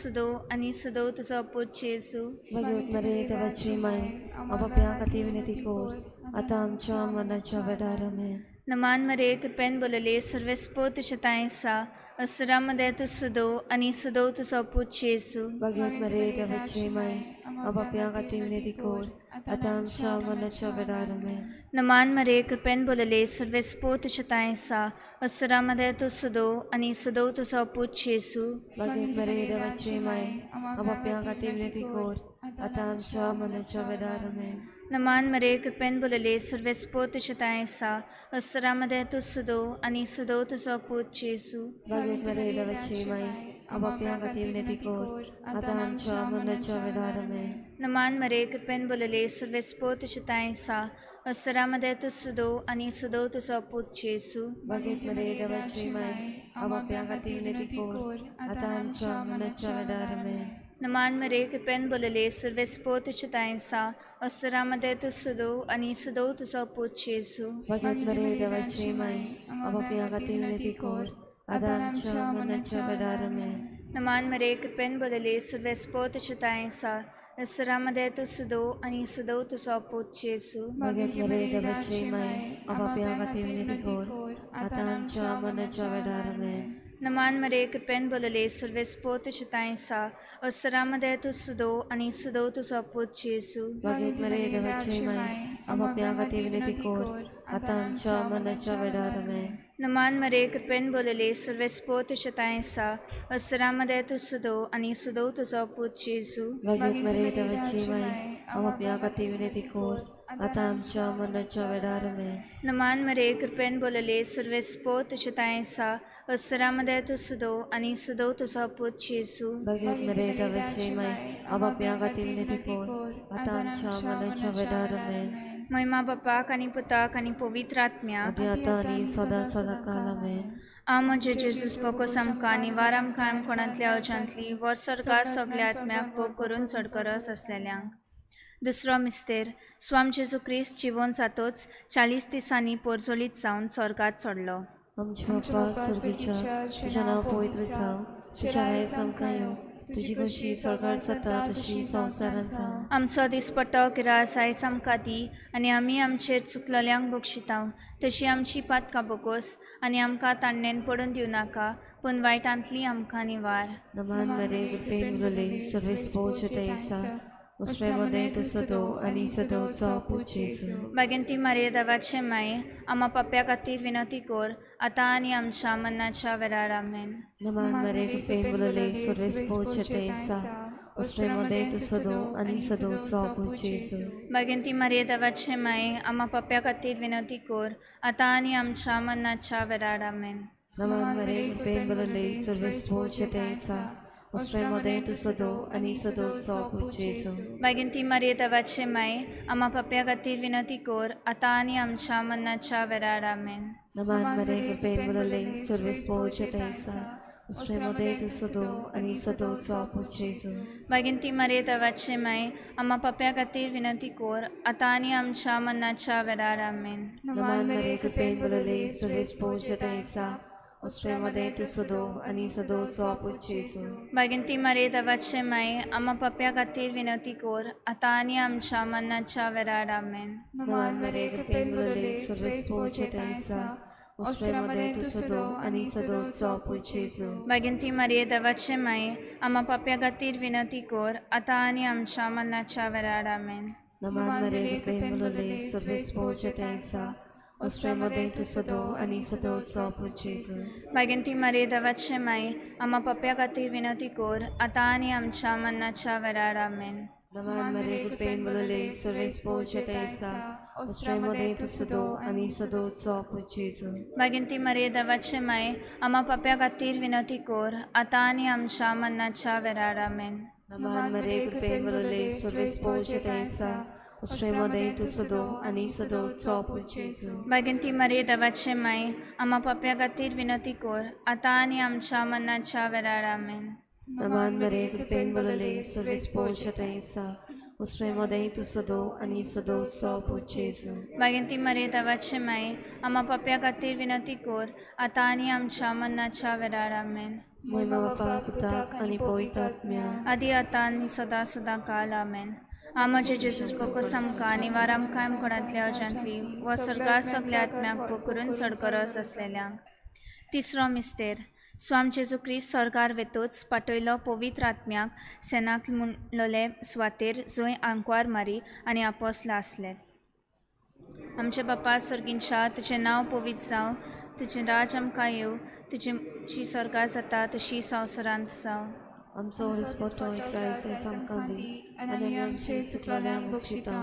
सुदो आनी सुदो तुजो पूत जेजू. भगवत मरिये देवाची माय, आमकां पापयां खातीर विनंती कर, आतां आमच्या मरणाच्या वेळार. आमेन. नमान मरिये, कृपेन बोलले, सर्वेस्पो तुजे तांय आसा, असुरा मदें तूं सुदो आनी सुदो तुजो पूत जेजू. भगवत मरिये देवाची माय, आमकां पापयां खातीर विनंती कर, आतां आमच्या मरणाच्या वेळार. आमेन. नमान मरिये, कृपेन बोलले, सर्वेस्पो तुजे तांय आसा, असुरा मदें तूं सुदो आनी सुदो तुजो पूत जेजू. भगवत मरिये देवाची माय, आमकां पापयां खातीर विनंती कर, आतां आमच्या मरणाच्या वेळार. आमेन. नमान मरिये, कृपेन बोलले, सर्वेस्पो तुजे तांय आसा, असुरा मदें तूं सुदो आनी सुदो तुजो पूत जेजू. भगवत मरिये देवाची माय, आमकां पापयां खातीर विनंती कर, आतां आमच्या मरणाच्या वेळार. आमेन. नमान मरिये, कृपेन बोलले, सर्वेस्पो तुजे तांय आसा, असुरा मदें तूं सुदो आनी सुदो तुजो पूत जेजू. भगवत मरिये देवाची माय, आमकां पापयां खातीर विनंती कर, आतां आमच्या मरणाच्या वेळार. आमेन. नमान मरिये, कृपेन बोलले, सर्वेस्पो तुजे तांय आसा, असुरा मदें तूं सुदो आनी सुदो तुजो पूत जेजू. भगवत मरिये देवाची माय, आमकां पापयां खातीर विनंती कर, आतां आमच्या मरणाच्या वेळार. आमेन. नमान मरिये, कृपेन बोलले, सर्वेस्पो तुजे तांय आसा, असुरा मदें तूं सुदो आनी सुदो तुजो पूत जेजू. भगवत मरिये देवाची माय, आमकां पापयां खातीर विनंती कर, आतां आमच्या मरणाच्या वेळार. आमेन. नमान मरिये, कृपेन बोलले, सर्वेस्पो तुजे तांय आसा, असुरा मदें तूं सुदो आनी सुदो तुजो पूत जेजू. भगवत मरिये देवाची माय, आमकां पापयां खातीर विनंती कर, आतां आमच्या मरणाच्या वेळार. आमेन. नमान मरिये, कृपेन बोलले, सर्वेस्पो तुजे तांय आसा, असुरा मदें तूं सुदो आनी सुदो तुजो पूत जेजू. भगवत मरिये देवाची माय, आमकां पापयां खातीर विनंती कर, आतां आमच्या मरणाच्या वेळार. आमेन. नमान मरिये, कृपेन बोलले, सर्वेस्पो तुजे तांय आसा, असुरा मदें तूं सुदो आनी सुदो तुजो पूत जेजू. भगवत मरिये देवाची माय, आमकां पापयां खातीर विनंती कर, आतां आमच्या मरणाच्या वेळार. आमेन. महिमा बापाक आनी पुताक आनी पवित्र आत्म्याक. आनी आतां आनी सदां सदां काल. आमेन. आ म्हजे जेजूस, बोकोस आमकां निवार आमकां कोणांतल्या अवजांतली वर स्वर्गात सगल्या आत्म्याक भोग करून चड गरज आसलेल्यांक. दुसरो मिस्तेर. स्वाम जेजू क्रिस्त जिवोन जातोच 40 दिसांनी पोरजोलीत जावन स्वर्गात चडलो. आमच्या बापा स्वर्गीच्या, तुजें नांव पवित्र जावं, तुजें राज आमकां येवं, तुजी खोशी स्वर्गार जाता तशी संवसारांत जावं. आमचो दिसपट्टो किरास आयज आमकां दी आनी आमी आमचेर चुकलेल्यांक बक्षितांव तशी आमची पातकां बोगोस आनी आमकां ताणणेन पडून दिवं नाका, पूण वायटांतली आमकां निवार. नमान मरे, कृपेन भरले, सर्वेस्पोज आसा, उसरे तूं सदो आनी सदोचो पूत जेजू. बागेंती मारिये देवाचे माय, आमा पाप्या खातीर विनंती कर, आतां आनी आमच्या मरणाच्या वेळार. आमेन. नमान मरे, कृपेन भरले, सर्वेस्पोज आसा, उसरे तूं सदो आनी सदोचो पूत जेजू. बागेंती मारिये देवाचे माय, आमा पाप्या खातीर विनंती कर, आतां आनी आमच्या मरणाच्या वेळार. आमेन. नमान मरे, कृपेन भरले, सर्वेस्पोज आसा, उसरे तूं सदो आनी सदोचो पूत जेजू. बागेंती मारिये देवाचे माय, आमा पाप्या खातीर विनंती कर, आतां आनी आमच्या मरणाच्या वेळार. आमेन. नमान मरे, कृपेन भरले, सर्वेस्पोज आसा, उसरे तूं सदो आनी सदोचो पूत जेजू. बागेंती मारिये देवाचे माय, आमा पाप्या खातीर विनंती कर, आतां आनी आमच्या मरणाच्या वेळार. आमेन. नमान मरे, कृपेन भरले, सर्वेस्पोज आसा, उसरे तूं सदो आनी सदोचो पूत जेजू. बागेंती मारिये देवाचे माय, आमा पाप्या खातीर विनंती कर, आतां आनी आमच्या मरणाच्या वेळार. आमेन. नमान मरे, कृपेन भरले, सर्वेस्पोज आसा, उसरे तूं सदो आनी सदोचो पूत जेजू. बागेंती मारिये देवाचे माय, आमा पाप्या खातीर विनंती कर, आतां आनी आमच्या मरणाच्या वेळार. आमेन. नमान मरे, कृपेन भरले, सर्वेस्पोज आसा, उसरे तूं सदो आनी सदोचो पूत जेजू. बागेंती मारिये देवाचे माय, आमा पाप्या खातीर विनंती कर, आतां आनी आमच्या मरणाच्या वेळार. आमेन. नमान मरे, कृपेन भरले, सर्वेस्पोज आसा, उसरे तूं सदो आनी सदोचो पूत जेजू. बागेंती मारिये देवाचे माय, आमा पाप्या खातीर विनंती कर, आतां आनी आमच्या मरणाच्या वेळार. आमेन. नमान मरे, कृपेन भरले, सर्वेस्पोज आसा, उसरे तूं सदो आनी सदोचो पूत जेजू. बागेंती मारिये देवाचे माय, आमा पाप्या खातीर विनंती कर, आतां आनी आमच्या मरणाच्या वेळार. आमेन. नमान मरे, कृपेन भरले, सर्वेस्पोज आसा, उसरे तूं सदो आनी सदोचो पूत जेजू. बागेंती मारिये देवाचे माय, आमा पाप्या खातीर विनंती कर, आतां आनी आमच्या मरणाच्या वेळार. आमेन. मोहिमा बापा पुताक आनी पवित्र आत्म्या. आदी आतां आनी सदां सदां काल. आमेन. आ म्हजे जेजूस, बोकोस आमकां आनी वार आमकां कोणांतल्या अजांतली व स्वर्गार सगल्या आत्म्याक भोग करून चड गरज आसलेल्यांक. तिसरो मिस्तेर. स्वाम जेजू क्रिस्त स्वर्गार वेतोच पाटयलो पवित्र आत्म्याक सेनाक म्हणलोले सुवातेर जंय आंकवार मारी आनी आपोस्ल आसले. आमचे बापा स्वर्गींच्या, तुजें नांव पवित्र जावं, तुजें राज आमकां येवं, तुजी जी स्वर्गार जाता तशी संवसारांत जावं. आमचो दिसपट्टो प्रायस आयज आमकां दी आनी आमी आमचे चुकलोल्यांक बक्षिता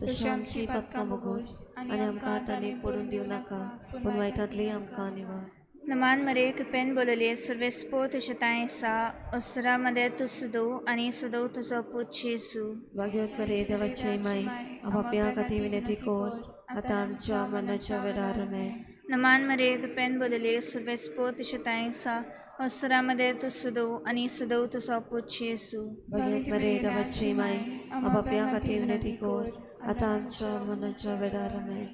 तशी आमची पातकां बोगोस आनी आमकां तांणी पडून दिवं नाका, पूण वायटांतली आमकां निवार. नमान मरे, कृपेन बोलले सर्वेस्पो तुजें तांय आसा, अस्त्रा मदें तूं सदो आनी सदो तुजो पूत जेजू. भाग्यवत मरे देवाचे माई, आपाप्या खातीर विनंती कर आतां आमच्या मरणाच्या वेळार. आमेन. नमान मरे, कृपेन बोलले सर्वेस्पो तुजें तांय आसा, अस्त्रा मदें तूं सदो आनी सदो तुजो पूत जेजू. भाग्यवत मरे देवाचे माई, आपाप्या खातीर विनंती कर आतां आमच्या मरणाच्या वेळार. आमेन.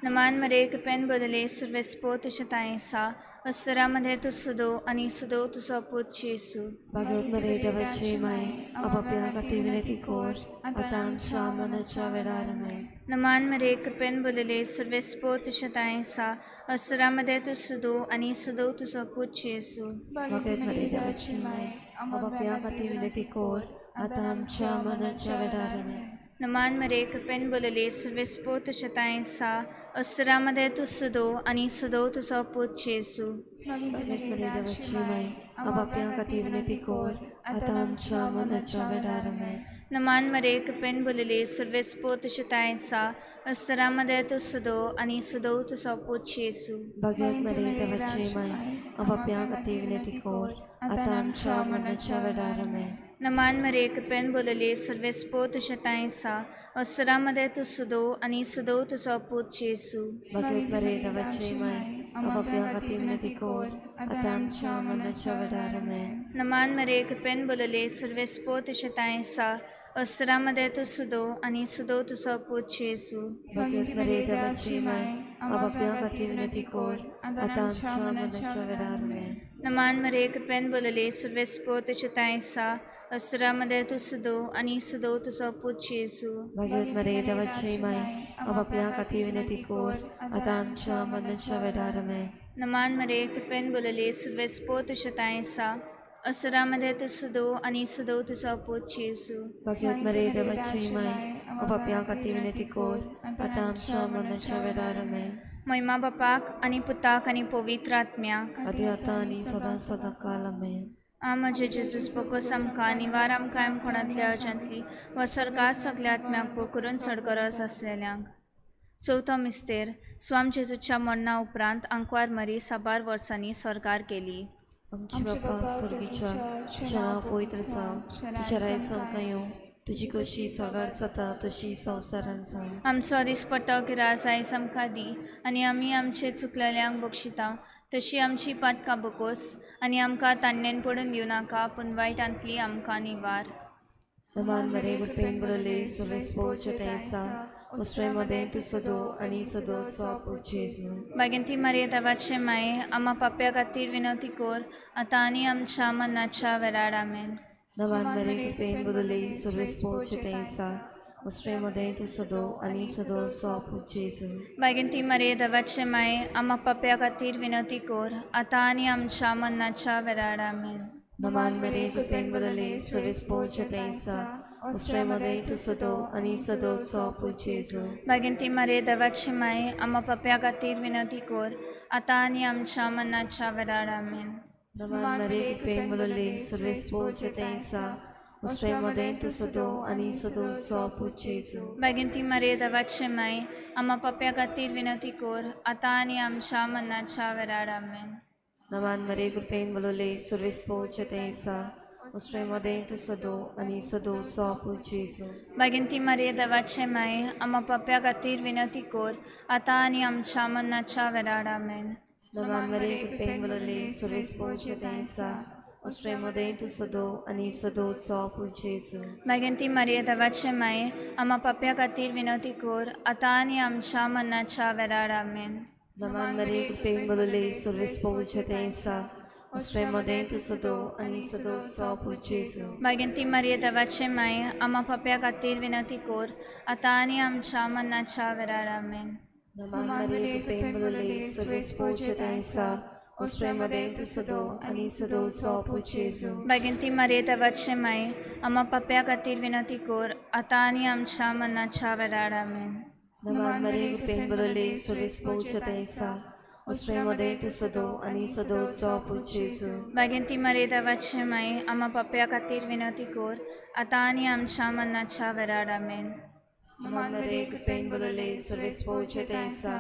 नमान मरे, कृपेन बोलले सर्वेस्पो तुजें तांय आसा, अस्त्रा मदें तूं सदो आनी सदो तुजो पूत जेजू. भाग्यवत मरे देवाचे माई, आपाप्या खातीर विनंती कर आतां आमच्या मरणाच्या वेळार. आमेन. नमान मरे, कृपेन बोलले सर्वेस्पो तुजें तांय आसा, अस्त्रा मदें तूं सदो आनी सदो तुजो पूत जेजू. भाग्यवत मरे देवाची माई, आपाप्या खातीर विनंती कर आतां आमच्या मरणाच्या वेळार. आमेन. नमान मरे, कृपेन बोलले सर्वेस्पो तुजें तांय आसा, अस्त्रा मदें तूं सदो आनी सदो तुजो पूत जेजू. भाग्यवत मरे देवाची माई, आपाप्या खातीर विनंती कर आतां आमच्या मरणाच्या वेळार. आमेन. नमान मरे, कृपेन बोलले सर्वेस्पो तुजें तांय आसा, अस्त्रा मदें तूं सदो आनी सदो तुजो पूत जेजू. भाग्यवत मरे देवाची माई, आपाप्या खातीर विनंती कर आतां आमच्या मरणाच्या वेळार. आमेन. नमान मरे, कृपेन बोलले सर्वेस्पो तुजें तांय आसा, अस्त्रा मदें तूं सदो आनी सदो तुजो पूत जेजू. भाग्यवत मरे देवाची माई, आपाप्या खातीर विनंती कर आतां आमच्या मरणाच्या वेळार. आमेन. नमान मरे, कृपेन बोलले सर्वेस्पो तुजें तांय आसा, अस्त्रा मदें तूं सदो आनी सदो तुजो पूत जेजू. भाग्यवत मरे देवाची माई, आपाप्या खातीर विनंती कर आतां आमच्या मरणाच्या वेळार. आमेन. नमान मरे, कृपेन बोलले सर्वेस्पो तुजें तांय आसा, अस्त्रा मदें तूं सदो आनी सदो तुजो पूत जेजू. भाग्यवत मरे देवाची माई, आपाप्या खातीर विनंती कर आतां आमच्या मरणाच्या वेळार. आमेन. नमान मरे, कृपेन बोलले सर्वेस्पो तुजें तांय आसा, अस्त्रा मदें तूं सदो आनी सदो तुजो पूत जेजू. भाग्यवत मरे देवाची माई, आपाप्या खातीर विनंती कर आतां आमच्या मरणाच्या वेळार. आमेन. महिमा बापाक आनी पुताक आनी पवित्र आत्म्याक. आदी आतां आनी सदां सदां काल. आमेन. आ म्हजे जेजूस, बोकोस आमकां आनी वार आमकां कोणांतल्या अजांतली व स्वर्गार सगल्या आत्म्याक भोग करून चड गरज आसलेल्यांक. चवथो मिस्तेर. स्वाम जेजूच्या मरणा उपरांत आंकवार मरी साबार वर्सांनी स्वर्गार गेली. आमचे बापा स्वर्गीच्या, तुजें नांव पवित्र जावं, तुजें रायस आमकां येवं, तुजी कशी स्वर्गार जाता तशी संवसारांत जावं. आमचो दिसपट्टो गिरास आयज आमकां दी आनी आमी आमचे चुकलेल्यांक बक्षिता तशी आमची पातकां बोकोस आनी आमकां तान्नेन पडून दिवं नाका, पूण वायटांतली आमकां निवार. नमान मरे, कृपेन बरले सर्वेस्पोचे तैसा उसरे तूं सदो आनी सदोचो पूत जेजू. बागेंती मारये देवाचे माये, आमा पाप्या खातीर विनवती कर आतां आनी आमच्या मरणाच्या वेळार. आमेन. नमान मरे, कृपेन बरले सर्वेस्पोचे तैसा उसरे तूं सदो आनी सदोचो पूत जेजू. बागेंती मारये देवाचे माये, आमा पाप्या खातीर विनवती कर आतां आनी आमच्या मरणाच्या वेळार. आमेन. नमान मरे, कृपेन बरले सर्वेस्पोचे तैसा उसरे तूं सदो आनी सदोचो पूत जेजू. बागेंती मारये देवाचे माये, आमा पाप्या खातीर विनवती कर आतां आनी आमच्या मरणाच्या वेळार. आमेन. नमान मरे, कृपेन बरले सर्वेस्पोचे तैसा उसरे तूं सदो आनी सदोचो पूत जेजू. बागेंती मारये देवाचे माये, आमा पाप्या खातीर विनवती कर आतां आनी आमच्या मरणाच्या वेळार. आमेन. नमान मरे, कृपेन बरले सर्वेस्पोचे तैसा उसरे तूं सदो आनी सदोचो पूत जेजू. बागेंती मारये देवाचे माये, आमा पाप्या खातीर विनवती कर आतां आनी आमच्या मरणाच्या वेळार. आमेन. नमान मरे, कृपेन बरले सर्वेस्पोचे तैसा उसरे तूं सदो आनी सदोचो पूत जेजू. बागेंती मारये देवाचे माये, आमा पाप्या खातीर विनवती कर आतां आनी आमच्या मरणाच्या वेळार. आमेन. नमान मरे, कृपेन बरले सर्वेस्पोचे तैसा उसरे मदें तूं सदो आनी सदोचो पूत जेजू. बागेंती मारिये देवाचे माय, आमा पापया खातीर विनंती कोर, आतां आनी आमच्या मरणाच्या वेळार. आमेन. नमान मरिये, कृपेन भरलेली, सर्वेस्पोर आसा, उसरे मदें तूं सदो आनी सदोचो पूत जेजू. बागेंती मारिये देवाचे माय, आमा पापया खातीर विनंती कोर, आतां आनी आमच्या मरणाच्या वेळार. आमेन. नमान मरिये, कृपेन भरलेली, सर्वेस्पोर आसा, उसरे मदें तूं सदो आनी सदोचो पूत जेजू. बागेंती मारिये देवाचे माय, आमा पापया खातीर विनंती कोर, आतां आनी आमच्या मरणाच्या वेळार. आमेन. नमान मरिये, कृपेन भरलेली, सर्वेस्पोर आसा,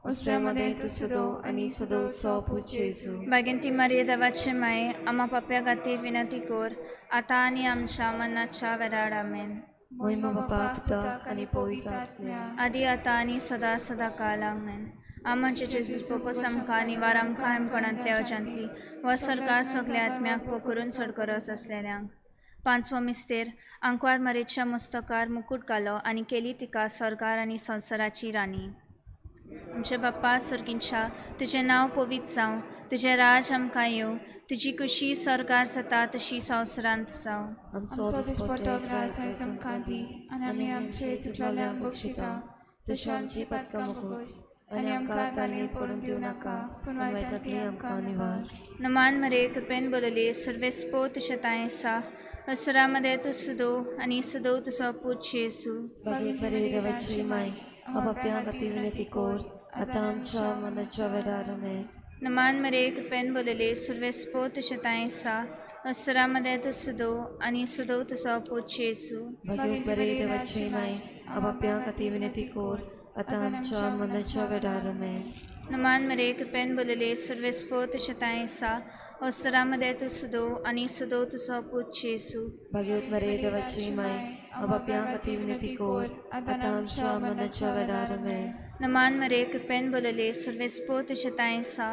उसरे मदें तूं सदो आनी सदोचो पूत जेजू. बागेंती मारिये देवाचे माय, आमा पापया खातीर विनंती कोर, आतां आनी आमच्या मरणाच्या वेळार. आमेन. मोहिमा बापा पुताक आनी पवित्र आत्म्याक, आदी आतां आनी सदां सदां काल. आमेन. आमचे जेजूस बोकोस आमकां निवार आमकां आमकोणांतल्या अजांतली व सरकार सगल्या आत्म्याक पोकरून चडकरस आसलेल्यांक. पांचवो मिस्तेर, आंकवार मरेच्या मुस्तकार मुकूट घालो आनी केली तिका सरकार आनी संवसाराची राणी. आमचे बाप्पा सर्गींच्या, तुजें नांव पवित्र जावं, तुजें राज आमकां येवं, तुजी कुशी सरकार जाता तशी संवसारांत जावं. आमचो दिसपट्टो ग्रास आयज आमकां दी आनी आमी आमचे चुकलेल्यांक बक्षिता तशी आमची पातकां बोगोस आनी आमकां तालीं पडून दिवं नाका, पूण वायटांतली आमकां निवार. नमान मरे, कृपेन बोलले, सर्वेस्पो तुजें तांय आसा, असरा मदें तूं सदो आनी सदो तुजो पूत जेजू. बागेत मरे देवाची माय, आपाप्या खातीर विनंती कोर, आतां आमच्या मनाच्या वेळार. आमेन. नमान मरे, कृपेन बोलले, सर्वेस्पो तुजें तांय आसा, असरा मदें तूं सदो आनी सदो तुजो पूत जेजू. बागेत मरे देवाची माय, आपाप्या खातीर विनंती कोर, आतां आमच्या मनाच्या वेळार. आमेन. नमान मरे, कृपेन बोलले, सर्वेस्पो तुजें तांय आसा, असरा मदें तूं सदो आनी सदो तुजो पूत जेजू. बागेत मरे देवाची माय, आपाप्या खातीर विनंती कोर, आतां आमच्या मनाच्या वेळार. आमेन. नमान मरे, कृपेन बोलले, सर्वेस्पो तुजें तांय आसा,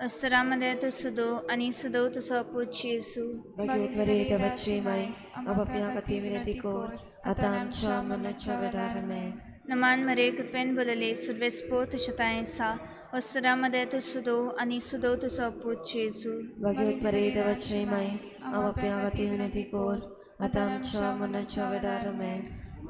असरा मदें तूं सदो आनी सदो तुजो पूत जेजू. बागेत मरे देवाची माय, आपाप्या खातीर विनंती कोर, आतां आमच्या मनाच्या वेळार. आमेन. नमान मरे, कृपेन बोलले, सर्वेस्पो तुजें तांय आसा, असरा मदें तूं सदो आनी सदो तुजो पूत जेजू. बागेत मरे देवाची माय, आपाप्या खातीर विनंती कोर, आतां आमच्या मनाच्या वेळार. आमेन.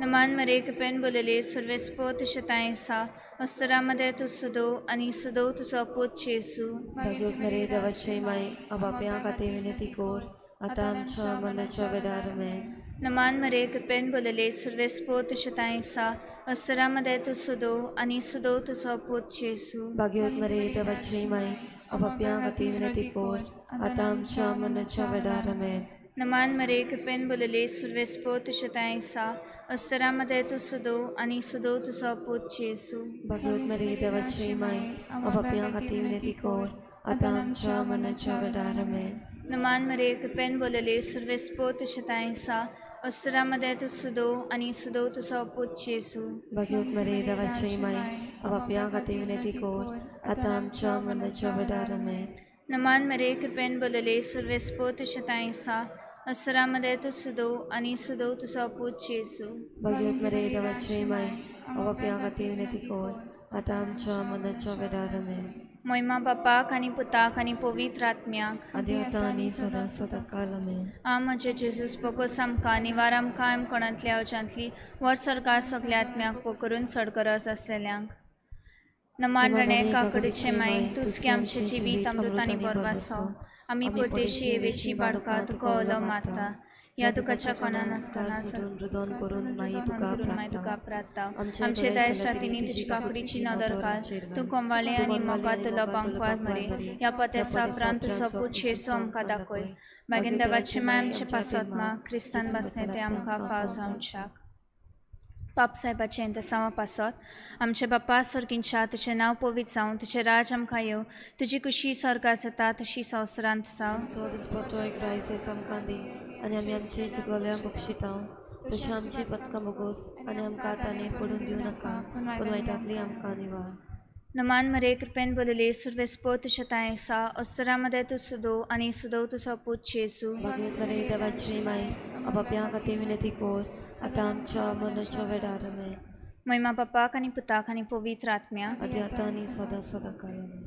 नमान मरे, कृपेन बोलले, सर्वेस्पो तुजें तांय आसा, असरा मदें तूं सदो आनी सदो तुजो पूत जेजू. बागेत मरे देवाची माय, आपाप्या खातीर विनंती कोर, आतां आमच्या मनाच्या वेळार. आमेन. नमान मरे, कृपेन बोलले, सर्वेस्पो तुजें तांय आसा, असरा मदें तूं सदो आनी सदो तुजो पूत जेजू. बागेत मरे देवाची माय, आपाप्या खातीर विनंती कोर, आतां आमच्या मनाच्या वेळार. आमेन. नमान मरे, कृपेन बोलले, सर्वेस्पो तुजें तांय आसा, असरा मदें तूं सदो आनी सदो तुजो पूत जेजू. बागेत मरे देवाची माय, आपाप्या खातीर विनंती कोर, आतां आमच्या मनाच्या वेळार. आमेन. नमान मरे, कृपेन बोलले, सर्वेस्पो तुजें तांय आसा, असरा मदें तूं सदो आनी सदो तुजो पूत जेजू. बागेत मरे देवाची माय, आपाप्या खातीर विनंती कोर, आतां आमच्या मनाच्या वेळार. आमेन. नमान मरे, कृपेन बोलले, सर्वेस्पो तुजें तांय आसा, असरा मदें तूं सदो आनी सदो तुजो पूत जेजू. बागेत मरे देवाची माय, आपाप्या खातीर विनंती कोर, आतां आमच्या मनाच्या वेळार. आमेन. मोहिमा बापाक आनी पुताक आनी पवित्र आत्म्याक, आदी आतां आनी सदां सदां काल. आमेन. आ म्हजे जेजूस, बोगोस आमकां निवार आमकां आमकोणांतल्या अवजांतली वर सरकार सगल्या आत्म्याक पोकरून चड गरज आसलेल्यांक. नमान रणे काकडीचे माय, तूंच की आमचें जिवीत अमृत आनी बोरवासो, आमी परदेशी येवेची बाळका तुका उलो मारता, ह्या दुखाच्या कोणा नासतना सोडून रुदोन करून माई तुका माय तुका प्रार्थना. प्रार्थना. आमचे दायज रातींनी तुजी काकडीची नदर घाल, तूं कोंबाळे आनी मोगात तुलो बांकवार मरे, ह्या पतेसा उपरांत तुजो पूत जेजू आमकां दाखय. मागीर देवाची माय आमचे पासत मा क्रिस्तान बसने ते आमकां फाव जावच्याक. पाप साहेबाचें इंतसांवा पासत, आमचे बाप्पा सर्गींच्या, तुजें नांव पवित्र जावं, तुजें राज आमकां येवं, तुजी कुशी स्वर्गार जाता तशी संवसारांत जावं. आमचो दिसपट्टो एक दायज आयज आमकां दी आनी आमी आमची चुकलेल्यांक बक्षिता तशी आमची पदकां बोगोस आनी आमकां ताणें पडून दिवं नाका, पूण वायटांतली आमकां निवार. नमान मरे, कृपेन बोलले, सर्वेस्पो तुजें तांय आसा, असरा मदें तूं सदो आनी सदो तुजो पूत जेजू. बागेत मरे देवाची माय, आपाप्या खातीर विनंती कोर, आतां आमच्या मरणाच्या वेळार. आमेन. महिमा बापाक आनी पुताक आनी पवित्र आत्म्याक, आदी आतां आनी सदां सदां काल. आमेन.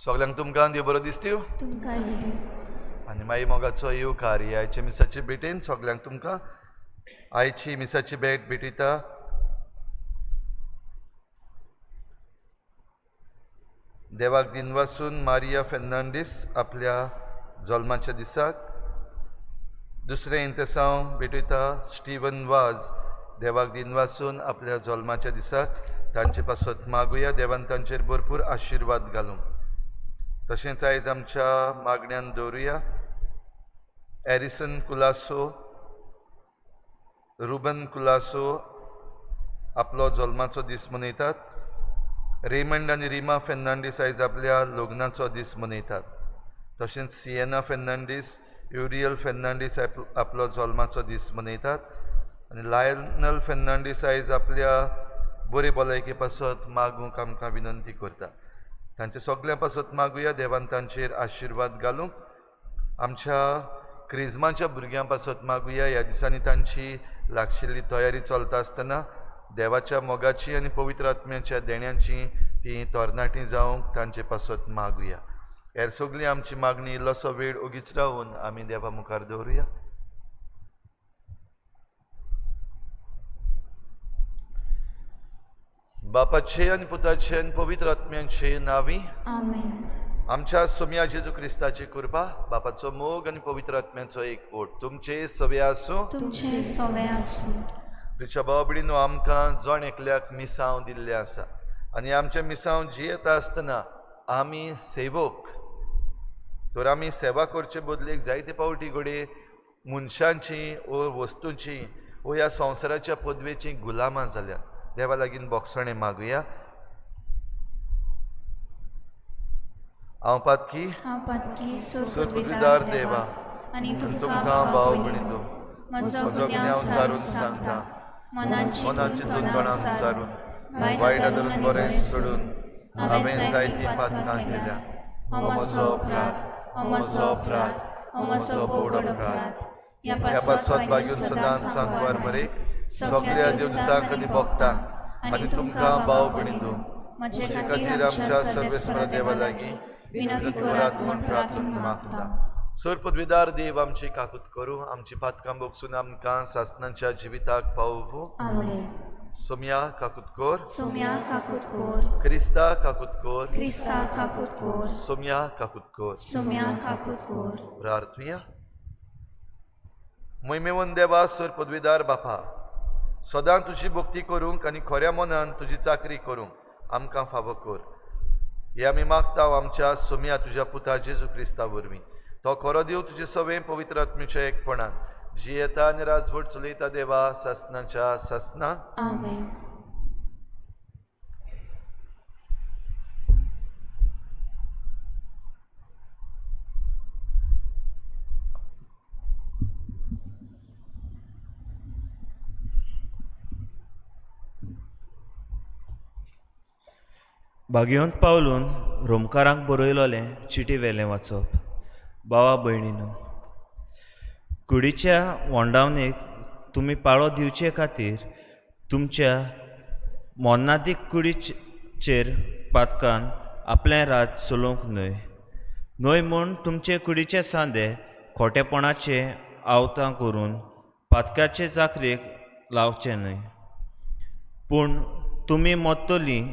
सगळ्यांक तुमकां देव बरो दिसत्यो तुमकां आनी मागीर मोगाचो येवकार ही आयच्या मिसाचे भेटेन सगळ्यांक तुमकां आयची मिसाची भेट भेटयता. देवाक दिनवासून मारिया फेर्नांडीस आपल्या जल्माच्या दिसाक. दुसरें इंतेसांव भेटयता स्टिवन वाज देवाक दिनवासून आपल्या जल्माच्या दिसाक. तांचे पासत मागुया देवान तांचेर भरपूर आशिर्वाद घालूंक. तशेंच आयज आमच्या मागण्यान दवरुया एरिसन कुलासो, रुबन कुलासो आपलो जल्माचो दीस मनयतात. रेमंड आनी रिमा फेर्नांडीस आयज आपल्या लग्नाचो दीस मनयतात. तशेंच सिएना फेर्नांडीस, युरियल फेर्नांडीस आपलो जल्माचो दीस मनयतात. आनी लायनल फेर्नांडीस आयज आपल्या बरे भलायके पासत मागूंक आमकां विनंती करता. तांचे सगळ्यां पासत मागुया देवान तांचेर आशिर्वाद घालूंक. आमच्या क्रिजमाच्या भुरग्यां पासत मागुया. ह्या दिसांनी तांची लागशिल्ली तयारी चलता आसतना देवाच्या मोगाची आनी पवित्र आत्म्याच्या देण्याची ती तरणाटी जावंक तांचे पासत मागुया. हेर सगळी आमची मागणी इल्लोसो वेळ ओगीच रावून आमी देवा मुखार दवरुया. बापाचे आनी पुताचे आनी पवित्र आत्म्याचे नांवी आमेन. आमच्या सोम्या जेजू क्रिस्ताची कृपा, बापाचो मोग आनी पवित्र आत्म्याचो एकवट तुमचे सवे आसूं. तुमचे सवे आसूं. प्रिच्या बाबडीनो, आमकां जण एकल्याक मिसांव दिल्लें आसा आनी आमचें मिसांव जियेता आसतना आमी सेवक तर आमी सेवा करचे बदलेक जायते पावटी घडये मनशांची वो वस्तूंची वो ह्या संवसाराच्या पदवेची गुलामां जाल्या. देवा लागीं बोगसणें मागुया. हांव पातकी सुरपविदार देवा आनी तुमकां भाव भयणींनो म्हजो म्हजो गुन्यांव सारून सांगता, मनाची दुनपणां सारून वायट आदरून बरें सोडून हांवें जायतीं पातकां केल्या. हो म्हजो अपराध, हो म्हजो अपराध, हो म्हजो व्हड अपराध. ह्या पासत बागीन सदांच सांगवार मरेक सगळ्या देवदूतांक आनी भक्तांक आनी तुमकां भाव भयणींनो म्हजे खातीर आमच्या सर्वेस्पर देवा लागीं विनंती करात म्हूण प्रार्थना मागता. सर पदवीदार देव आमची काकूत करूं, आमची पातकां बोगसून आमकां सासनाच्या जिविताक पावोवं. आमेन. सोम्या काकूत कर, सोम्या काकूत कर, क्रिस्ता काकूत कर, क्रिस्ता काकूत कर, सोम्या काकूत कर. सोम्या काकूत कर. प्रार्थुया. मोहिमेवन देवा, सर पदवीदार बापा, सदां तुजी भक्ती करूंक आनी खऱ्या मनान तुजी चाकरी करूंक आमकां फावो कर. हे आमी मागता आमच्या सोम्या तुज्या पुता जेजू क्रिस्ता वरवीं. तो खरो देव तुजे सवें पवित्र आत्म्याच्या एकपणान जियेता आनी राजवट चलयता देवा सासनाच्या सासना. आमेन. भाग्यवंत पावलून रोमकारांक बरयलोलें चिटी वेलें वाचप. भावा भयणीनो, कुडीच्या वोंडावणेक तुमी पाळो दिवचे खातीर तुमच्या मोन्नादीक कुडीचेर पातकान आपलें राज चलोवंक न्हय न्हय म्हूण तुमचे कुडीचे सांदे खोटेपणाचे आवतां करून पातकाचे चाकरेक लावचें न्हय. पूण तुमी मरतलीं,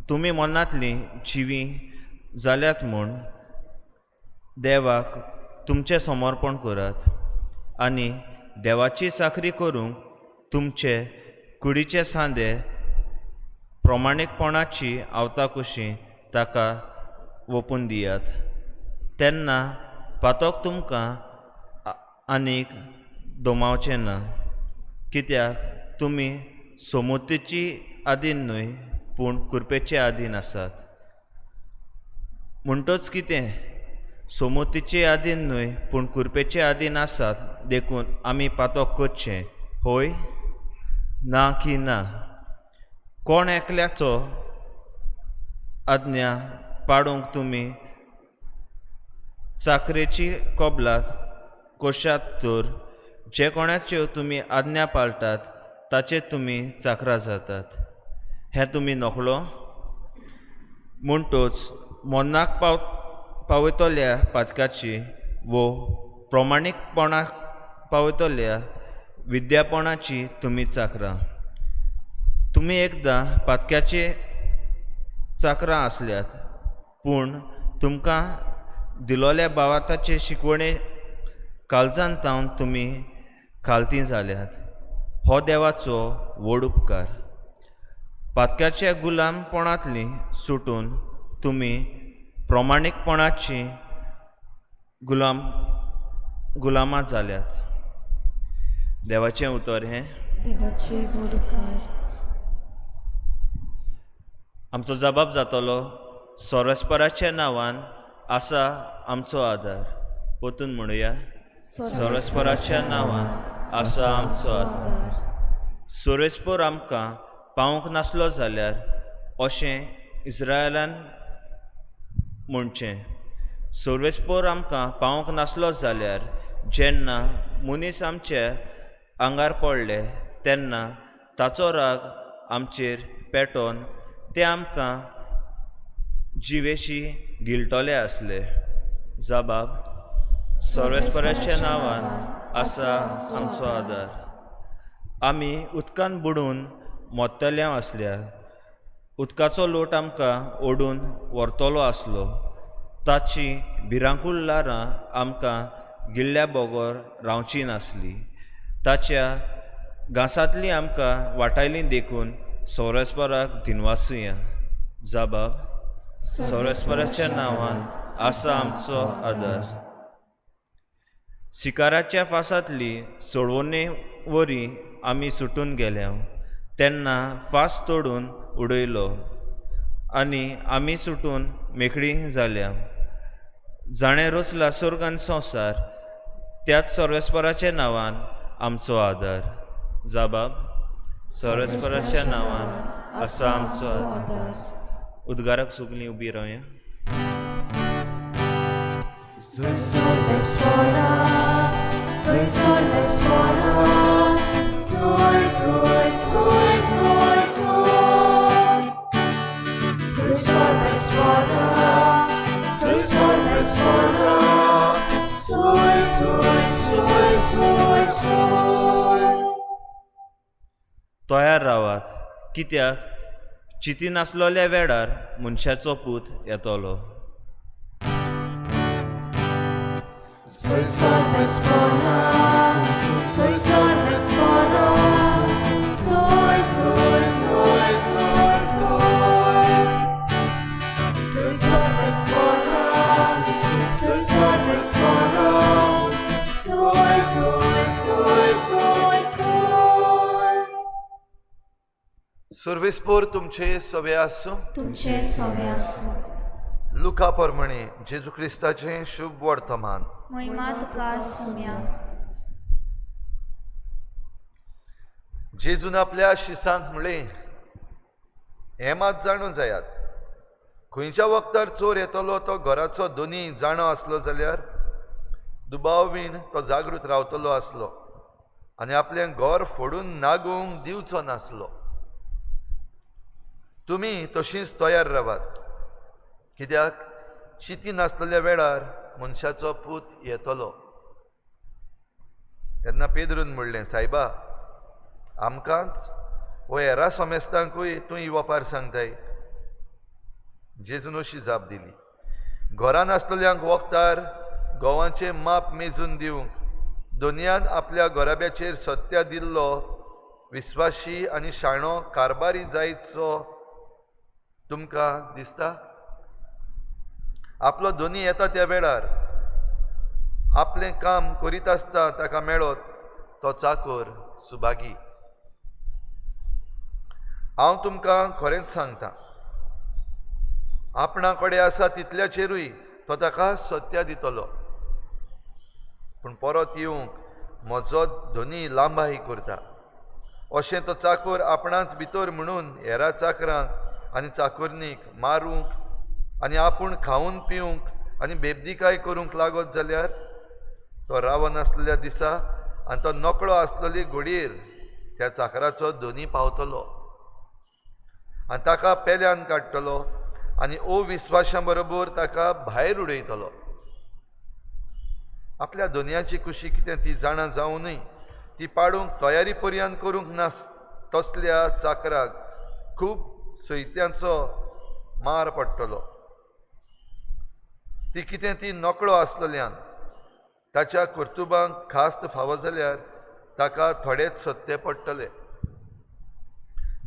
तुमी मनांतलीं जिवीं जाल्यात म्हूण देवाक तुमचें समर्पण करात आनी देवाची चाकरी करूंक तुमचे कुडीचे सांदे प्रमाणीकपणाची आवतां कशी ताका ओपून दियात. तेन्ना पातक तुमकां आनीक दोमावचें ना, कित्याक तुमी सोमुतीची आदीन न्हय पूण कृपेचे आदीन आसात. म्हणटच कितें, सोमुतीचे आदीन न्हय पूण कृपेचे आदीन आसात, देखून आमी पातक करचें होय? ना की ना. कोण एकल्याचो आज्ञा पाडूंक तुमी चाकरेची कबलात कोशात तर जे कोणाच्यो तुमी आज्ञा पाळटात ताचे तुमी चाकरां जातात. हें तुमी नकळो? म्हणटच मरणाक पावयतल्या पातकाची वो प्रमाणीकपणाक पावयतल्या विद्यापणाची तुमी चाकरां. तुमी एकदां पातक्याचे चाकरां आसल्यात, पूण तुमकां दिलोल्या भावार्थाचे शिकवणे काळजान तावन तुमी खालती जाल्यात. हो देवाचो व्हड उपकार. पातक्याच्या गुलामपणांतली सुटून तुमी प्रमाणीकपणाची गुलामां जाल्यात. देवाचें उतर हें. देवाचे व्हड उपकार. आमचो जबाब जातलो, सोरस्पराच्या नांवान आसा आमचो आदार. परतून म्हणुया, सोरस्पराच्या नांवान आसा आमचो आदार. सोरेस्पोर आमकां पावूंक नासलो जाल्यार अशें इस्रायलान म्हणचें, सोरवेस्पोर आमकां पावूंक नासलो जाल्यार जेन्ना मनीस आमच्या आंगार पडले तेन्ना ताचो राग आमचेर पेटोवन ते आमकां जिवेशी गिळटले आसले. जबाब, सर्वेस्पराच्या नांवान आसा आमचो आदार. आमी उदकान बुडून मोत्तले आसल्या, उदकाचो लोट आमकां ओडून व्हरतलो आसलो, ताची भिरांकूळ ल्हारां आमकां गिळ्ळ्या बगर रावची नासली. ताच्या घांसांतली आमकां वाटायली देखून सोरस्पराक दिनवासुया. जबाब, सोरस्पराच्या नांवान आसा आमचो आदार. शिकाराच्या फासांतली सोडवणे वरी आमी सुटून गेल्या, तेन्ना फास तोडून उडयलो आनी आमी सुटून मेकळी जाल्या. जाणें रचला स्वर्ग आनी संवसार त्याच सर्वेस्पराच्या नांवान आमचो आदार. जबाब, सर्वेस्पराच्या नांवान आसा आमचो आदार. उद्गाराक सगलीं उबी रावया. Soy Sorvespora, soy Sorvespora, soy, soy, soy, soy, soy. Soy Sorvespora, soy Sorvespora, soy, soy, soy, soy, soy. तयार रावात, कित्याक चिती नासलोल्या वेळार मनशाचो पूत येतलो. Soy Sorvespora, soy Sorvespora, soy, soy, soy, soy, soy. Soy Sorvespora, soy Sorvespora, soy, soy, soy, soy, soy. सर्वेस्पोर तुमचे सवे आसूं. तुमचे सवे आसूं. लुका प्रमाणे जेजू क्रिस्ताचें शुभ वर्तमान. महिमा तुका सुम्या. जेजून आपल्या शिसांक म्हणलें, हें मात जाणून जायात, खंयच्या वखदार चोर येतलो तो घराचो दोनी जाणो आसलो जाल्यार दुबावीन तो जागृत रावतलो आसलो आनी आपलें घर फोडून नागोवंक दिवचो नासलो. तुमी तशींच तयार रावात, कित्याक चिंती नासलेल्या वेळार मनशाचो पूत येतलो. तेन्ना पेद्रून म्हणलें, सायबा, आमकांच वो हेरा समेस्तांकूय तूं ही वपार सांगताय? जेजून अशी जाप दिली, घरान आसलेल्यांक वखदार गोवाचें माप मेजून दिवंक दोनयान आपल्या घराब्याचेर सत्या दिल्लो विस्वाशी आनी शाणो कारबारी जायतसो तुमकां दिसता? आपलो दोनी येता त्या वेळार आपलें काम करीत आसता ताका मेळत तो चाकोर सुभागी. हांव तुमकां खरेंच सांगता, आपणा कडेन आसा तितल्याचेरूय तो ताका सत्या दितलो. पूण परत येवंक म्हजो धनी लांबाही करता अशें तो चाकोर आपणाच भितर म्हणून हेरा चाकरांक आनी चाकोरनीक मारूंक आनी आपूण खावन पिवंक आनी बेबदिकाय करूंक लागत जाल्यार तो रावनासलेल्या दिसा आनी तो नकळो आसलेली घडयेर त्या चाकराचो धनी पावतलो आनी ताका पेल्यान काडटलो आनी अविस्वाशां बरोबर ताका भायर उडयतलो. आपल्या दोनयाची कुशी कितें ती जाणा जावनूय ती पाडूंक तयारी पर्यंत करूंक ना तसल्या चाकराक खूब सैत्यांचो मार पडटलो. ती कितें ती नकळो आसलेल्यान ताच्या कर्तुबांक खास्त फावो जाल्यार ताका थोडेच सत्ते पडटले.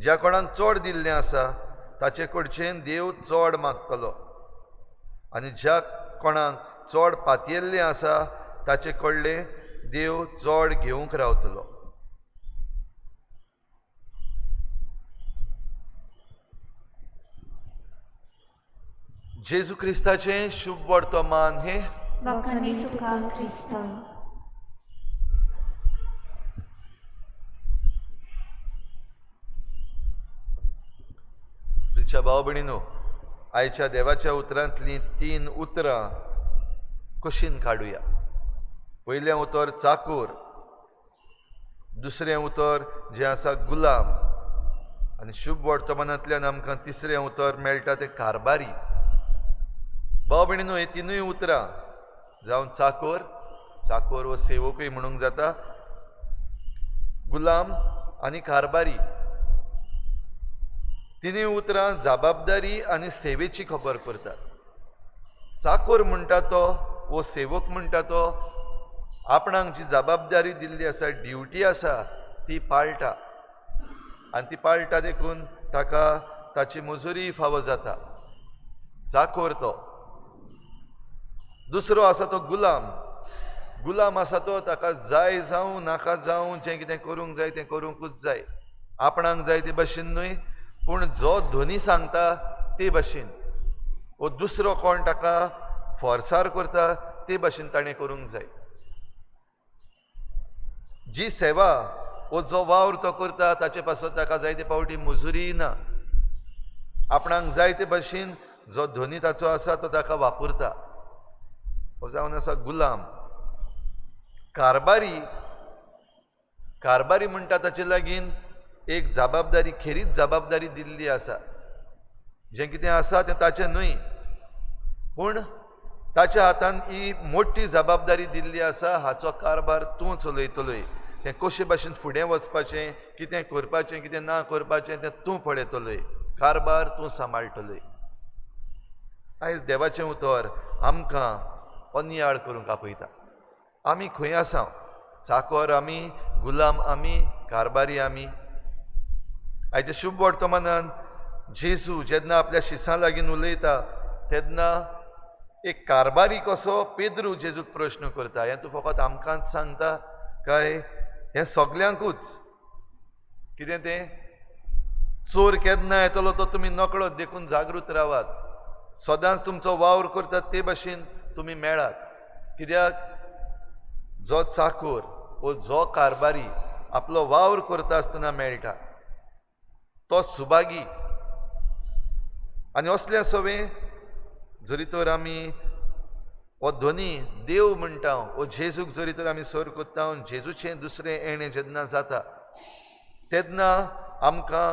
ज्या कोणाक चड दिल्लें आसा ताचे कडचेन देव चड मागतलो आनी ज्या कोणाक चड पातयेल्लें आसा ताचे कडलें देव चड घेवंक रावतलो. जेजू क्रिस्ताचें शुभ वर्तमान हें. वाखाणी तुका क्रिस्ता. प्रिच्या भाव भयणीनो, आयच्या देवाच्या उतरांतलीं तीन उतरां कशीन काडुया. पयलें उतर चाकूर, दुसरें उतर जें आसा गुलाम, आनी शुभ वर्तमानांतल्यान आमकां तिसरें उतर मेळटा तें कारबारी. भाव भयणीनो, हे तिनूय उतरां जावन चाकोर, चाकोर वो सेवकूय म्हणूंक जाता, गुलाम आनी कारबारी, तिनूय उतरां जबाबदारी आनी सेवेची खबर करतात. चाकोर म्हणटा तो वो सेवक म्हणटा तो आपणाक जी जबाबदारी दिल्ली आसा, ड्युटी आसा, ती पाळटा आनी ती पाळटा देखून ताका ताची मजुरी फावो जाता. चाकोर तो. दुसरो आसा तो गुलाम. गुलाम आसा तो ताका जाय जावं नाका जावं जें कितें करूंक जाय तें करूंकूच जाय, आपणाक जाय ते भशेन न्हय, पूण जो धनी सांगता ते भशेन वो दुसरो कोण ताका फोर्सार करता ते भशेन ताणें करूंक जाय. जी सेवा वो जो वावर तो करता ताचे पासत ताका जायते फावटी मजुरी ना, आपणाक जाय ते भशेन जो धनी ताचो आसा तो ताका वापरता. हो जावन आसा गुलाम. कारबारी, कारबारी म्हणटा ताचे लागीं एक जबाबदारी, खेरीत जबाबदारी दिल्ली आसा. जें कितें आसा तें ताचें न्हय, पूण ताच्या हातान ही मोठी जबाबदारी दिल्ली आसा, हाचो कारभार तूं चलयतलोय, तें कशे भाशेन फुडें वचपाचें, कितें करपाचें कितें ना करपाचें तें तूं पळयतलोय, कारभार तूं सांबाळटलोय. आयज देवाचें उतर आमकां अनियाळ करूंक आपयता. आमी खंय आसा? चाकोर आमी, गुलाम आमी, कारबारी आमी. आयच्या शुभ वर्तमानान जेजू जेन्ना आपल्या शिसां लागीं उलयता तेन्ना एक कारबारी कसो पेद्रू जेजूक प्रश्न करता, हें तूं फकत आमकांच सांगता काय हें सगल्यांकूच? कितें तें चोर केन्ना येतलो तो तुमी नकळत, देखून जागृत रावात, सदांच तुमचो वावर करतात ते भशेन तुमी मेळात. कित्याक जो चाकोर वो जो कारबारी आपलो वावर करता आसतना मेळटा तो सुभागी. आनी असलें सवें जरी तर आमी हो धनी देव म्हणटा, वो जेजूक जरी तर आमी सर करता, जेजूचें दुसरें येणें जेन्ना जाता तेन्ना आमकां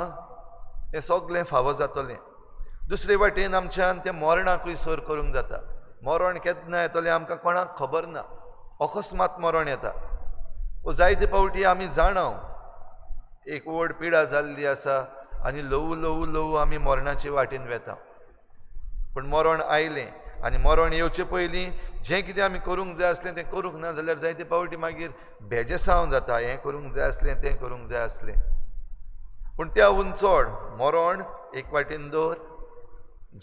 तें सगळें फावो जातलें. दुसरे वाटेन आमच्यान तें मरणाकूय सर करूंक जाता. मरण केन्ना येतलें आमकां कोणाक खबर ना, अकस्मात मरण येता. वो जायते फावटी आमी जाणाव एक व्हड पिडा जाल्ली आसा आनी ल्हवू ल्हवू ल्हवू आमी मरणाचे वाटेन वेता. पूण मरण आयलें आनी मरण येवचे पयलीं जें कितें आमी करूंक जाय आसलें तें करूंक ना जाल्यार जायते फावटी मागीर बेजेसांव जाता, हें करूंक जाय आसलें तें करूंक जाय आसलें. पूण त्या उंचोड मरण एक वाटेन दवर,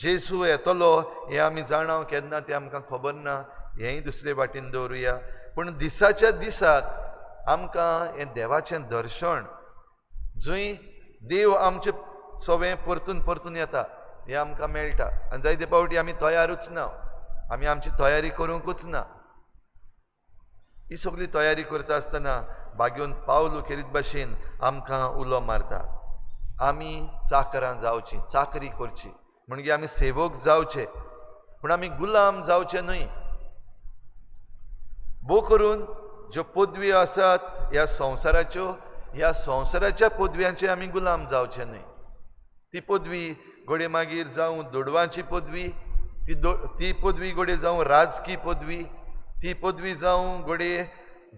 जेजू येतलो हें आमी जाणाव केन्ना तें आमकां खबर ना, हेंय दुसरे वाटेन दवरुया. पूण दिसाच्या दिसाक आमकां हें देवाचें दर्शन, जंय देव आमचे सवें परतून परतून येता, हें आमकां मेळटा. आनी जायते फावटी आमी तयारूच ना, आमी आमची तयारी करूंकूच ना. ही सगळी तयारी करता आसतना बागेवन पावलू खेरीत भाशेन आमकां उलो मारता, आमी चाकरां जावचीं, चाकरी करची, म्हणजे आमी सेवक जावचे, पूण आमी गुलाम जावचे न्हय. भोव करून ज्यो पदवी आसात ह्या संवसाराच्यो, ह्या संवसाराच्या पदव्यांचे आमी गुलाम जावचे न्हय. ती पदवी घडये मागीर जावं दुडवांची पदवी, ती पदवी घडये जावं राजकी पदवी, ती पदवी जावं घडये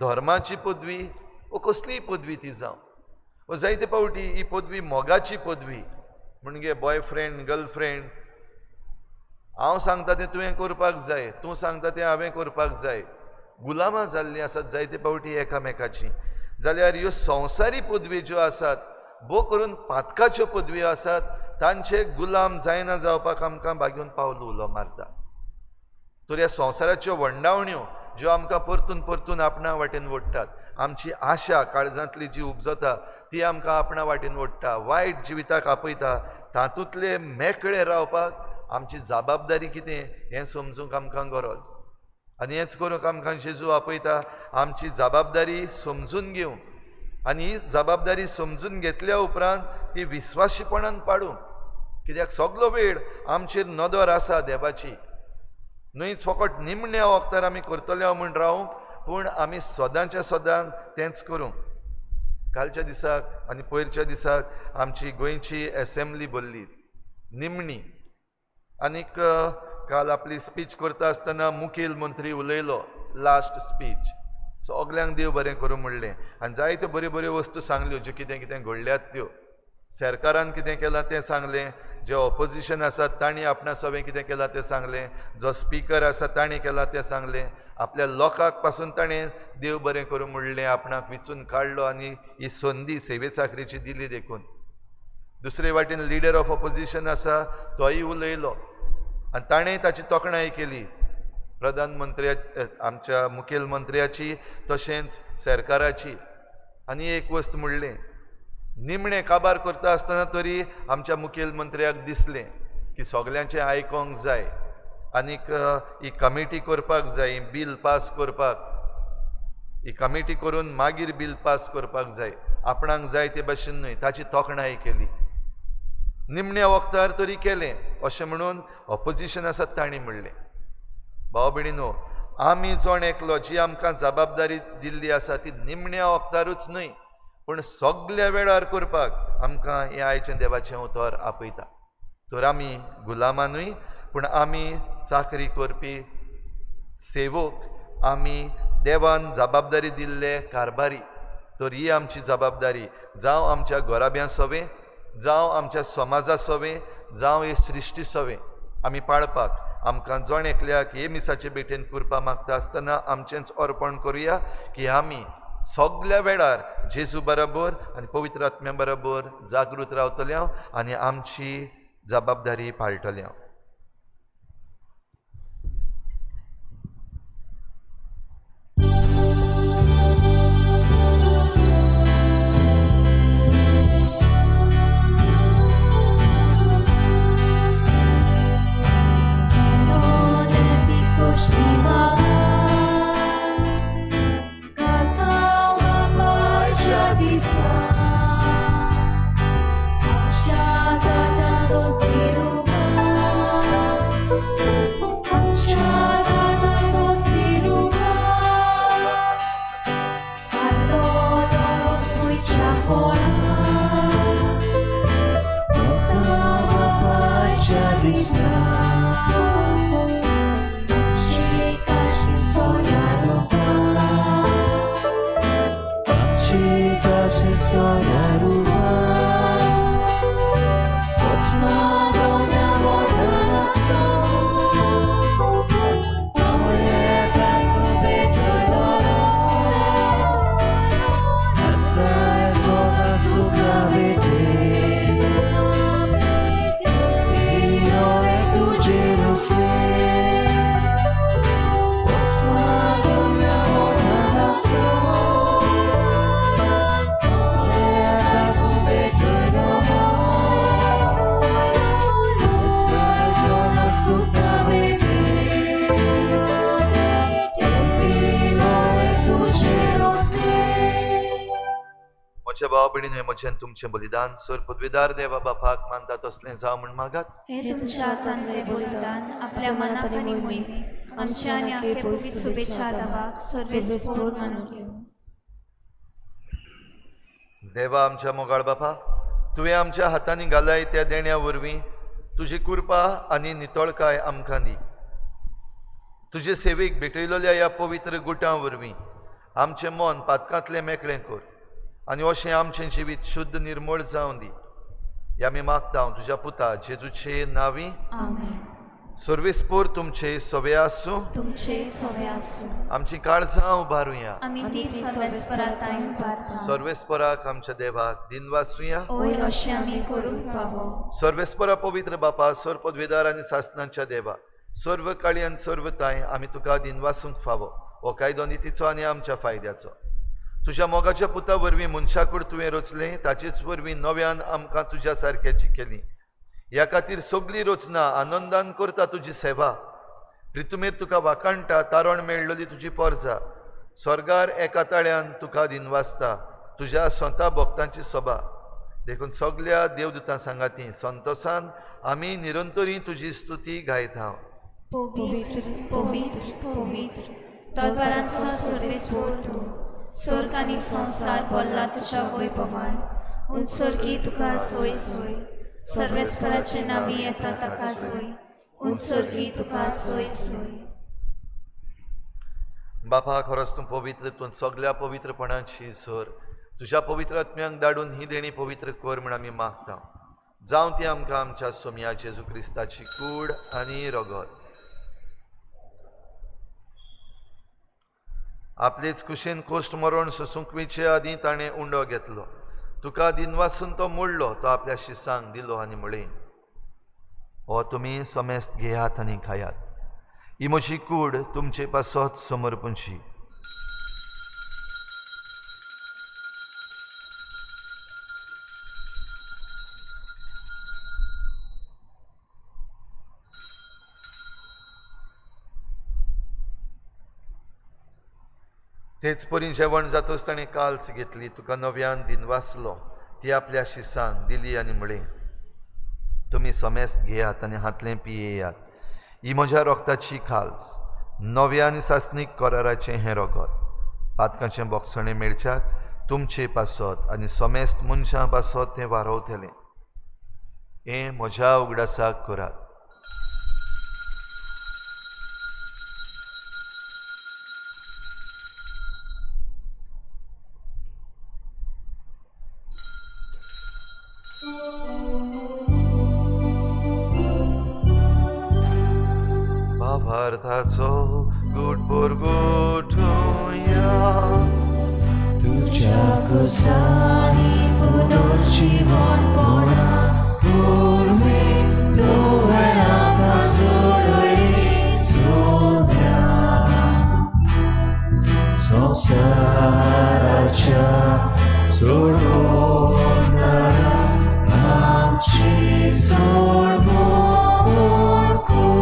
धर्माची पदवी, वो कसलीय पदवी ती जावं. वो जायते फावटी ही पदवी मोगाची पदवी, म्हणजे बॉयफ्रेंड गर्लफ्रेंड, हांव सांगता तें तुवें करपाक जाय, तूं सांगता तें हांवें करपाक जाय, गुलामां जाल्लीं आसात जायते फावटी एकामेकाचीं. जाल्यार ह्यो संवसारी पदवी ज्यो आसात, भोव करून पातकाच्यो पदव्यो आसात, तांचे गुलाम जायना जावपाक आमकां बागेवन पावलू उलो मारता. तर ह्या संवसाराच्यो वंडावण्यो ज्यो आमकां परतून परतून आपणा वाटेन ओडटात, आमची आशा काळजांतली जी उपजता ती आमकां आपणा वाटेन ओडटा, वायट जिविताक आपयता. तातूंतले मेकळे रावपाक आमची जबाबदारी कितें हें समजूंक आमकां गरज. आनी हेंच करूंक आमकां जेजू आपयता, आमची जबाबदारी समजून घेवंक. आनी ही जबाबदारी समजून घेतल्या उपरांत ती विस्वाशीपणान पाडूंक, कित्याक सगलो वेळ आमचेर नदर आसा देवाची. न्हयच फकत निमण्या वखदार आमी करतले म्हूण रावूंक, पूण आमी सदांच्या सदांक तेंच करूंक. कालच्या दिसाक आनी पयरच्या दिसाक आमची गोंयची एसेंब्ली भरली निमणी, आनीक काल आपली स्पीच करता आसतना मुखेल मंत्री उलयलो लास्ट स्पीच, सगल्यांक देव बरें करूं म्हणलें आनी जायत्यो बऱ्यो बऱ्यो वस्तू सांगल्यो ज्यो कितें कितें घडल्यात त्यो. सरकारान कितें केलां तें सांगलें, जे ऑपोजिशन आसा तांणी आपणा सवें कितें केलां तें सांगलें, जो स्पिकर आसा तांणी केलां तें सांगलें, आपल्या लोकांक पासून ताणें देव बरें करूं म्हणलें, आपणाक विचून काडलो आनी ही संदी सेवे चाकरीची दिली देखून. दुसरे वाटेन लिडर ऑफ ऑपोजिशन आसा तोय उलयलो आनी ताणें ताची तोखणाय केली प्रधानमंत्र्या आमच्या मुखेल मंत्र्याची तशेंच सरकाराची. आनी एक वस्त म्हणलें, निमणें काबार करता आसतना तरी आमच्या मुखेल मंत्र्याक दिसलें की सगल्यांचें आयकोंक जाय आनीक ही कमिटी करपाक जाय, बील पास करपाक, ही कमिटी करून मागीर बील पास करपाक जाय, आपणाक जाय ते भाशेन न्हय. ताची तोखणाय केली निमण्या वखदार तरी केलें अशें म्हणून ऑपोजिशन आसा तांणी म्हणलें. भाव भयणीनो, आमी जण एकलो जी आमकां जबाबदारी दिल्ली आसा ती निमण्या वखदारूच न्हय पूण सगल्या वेळार करपाक आमकां हें आयचें देवाचें उतर आपयता. तर आमी गुलामां न्हय पूण आमी चाकरी करपी सेवक, आमी देवान जबाबदारी दिल्ले कारभारी. तर ही आमची जबाबदारी, जावं आमच्या घराब्यां सवें, जावं आमच्या समाजा सवें, जावं हे सृश्टी सवें आमी पाळपाक आमकां जण एकल्याक हे मिसाचे भेटेन पुरपा मागता आसतना आमचेंच अर्पण करुया की आमी सगल्या वेळार जेजू बरोबर आनी पवित्र आत्म्या बरोबर जागृत रावतले आनी आमची जबाबदारी पाळटले. For Ressuscita sin lugar. म्हज्या भाव भयणीन म्हजें तुमचें बलिदान सर पदवेदार देवा बापाक मानता तसलें जावं म्हूण मागात. हे तुमच्या हातांतलें बलिदान आपल्या मनाक आनी मोहिमेक आमच्या आनी आखे पवित्र शुभेच्छा दावाक सर्वेस्पोर मानून घेवं. देवा आमच्या मोगाळ बापा, तुवें आमच्या हातांनी घालाय त्या देण्या वरवीं तुजी कृपा आनी नितळकाय आमकां दी. तुजे सेवेक भेटयलेल्या ह्या पवित्र गुटां वरवीं आमचें मन पातकांतलें मेकळें कर आनी अशें आमचें जिवीत शुद्ध निर्मळ जावं दी. ह्या आमी मागता तुज्या पुता जेजूचे नांवी. आमेन. सर्वेस्पोर तुमचे सवे आसूं. तुमचे सवे आसूं. आमची काळजां उबारुया. आमी ती सर्वेस्परा उबारता. सर्वेस्पराक आमच्या देवाक दिनवासुया. ओय अशें आमी करूंक फावो. सर्वेस्परा पवित्र बापा, सर्व पदवेदार आनी सासनांच्या देवा, सर्व काळी आनी सर्व ताय आमी तुका दिनवासूंक फावो. हो कायदो नितीचो आनी आमच्या फायद्याचो. तुज्या मोगाच्या पुता वरवीं मनशाकूड तुवें रचलें, ताचेच वरवीं नव्यान आमकां तुज्या सारक्याची केली. ह्या खातीर सगली रचना आनंदान करता तुजी सेवा. प्रितुमेर तुका वाखाणटा, तारण मेळ्ळली तुजी पोरजा. स्वर्गार एका ताळ्यान तुका दिनवासता तुज्या स्वता भक्तांची सभा. देखून सगल्या देवदूतां सांगाती संतोसान आमी निरंतरी तुजी स्तुती गायता. पवित्र पवित्र पवित्र तलवारांचो सर्वेस्पोर तूं, स्वर्ग आनी संवसार भरला तुज्या वैभवान. उंचोर्गी तुका सोय सोय, सर्वेस्पराचे नांवी येता ताका सोय. उंचोर्गी तुका सोय सोय. बापा, खरोच तूं पवित्र, तूं सगल्या पवित्रपणाची सर. तुज्या पवित्र आत्म्यांक धाडून ही देणी पवित्र कर म्हूण आमी मागता. जावं ती आमकां आमच्या सोमया जेजू क्रिस्ताची कूड आनी रगत. आपलेच कुशीन कोश्ट मरण सोसूंक वचचे आदीं ताणें उंडो घेतलो. तुका दिनवासून तो मोडलो, तो आपल्या शिसांक दिलो आनी म्हळें, हो तुमी समेस्त घेयात आनी खायात. ही म्हजी कूड तुमचे पासत समर्पणची. तेच परी जेवण जातच ताणें काल्स घेतली, तुका नव्यान दिनवासलो, ती आपल्या शिसांक दिली आनी म्हळें, तुमी समेस्त घेयात आनी हातलें पियेयात. ही म्हज्या रोगताची खाल्स, नव्या आनी सासणीक कराराचें हें रगत. पातकांचें बोगसणें मेळच्याक तुमचे पासत आनी समेस्त मनशां पासत तें वारोवतलें. हें म्हज्या उगडासाक करात. भावार्थाचो गुटपोर गोठुया. तुज्या कुसांनी पुनर्जीवनपणा वरवीं तुवें आमकां सोडयली सोम्या. संवसाराच्या सोडवणारा आमची सोडवण कर.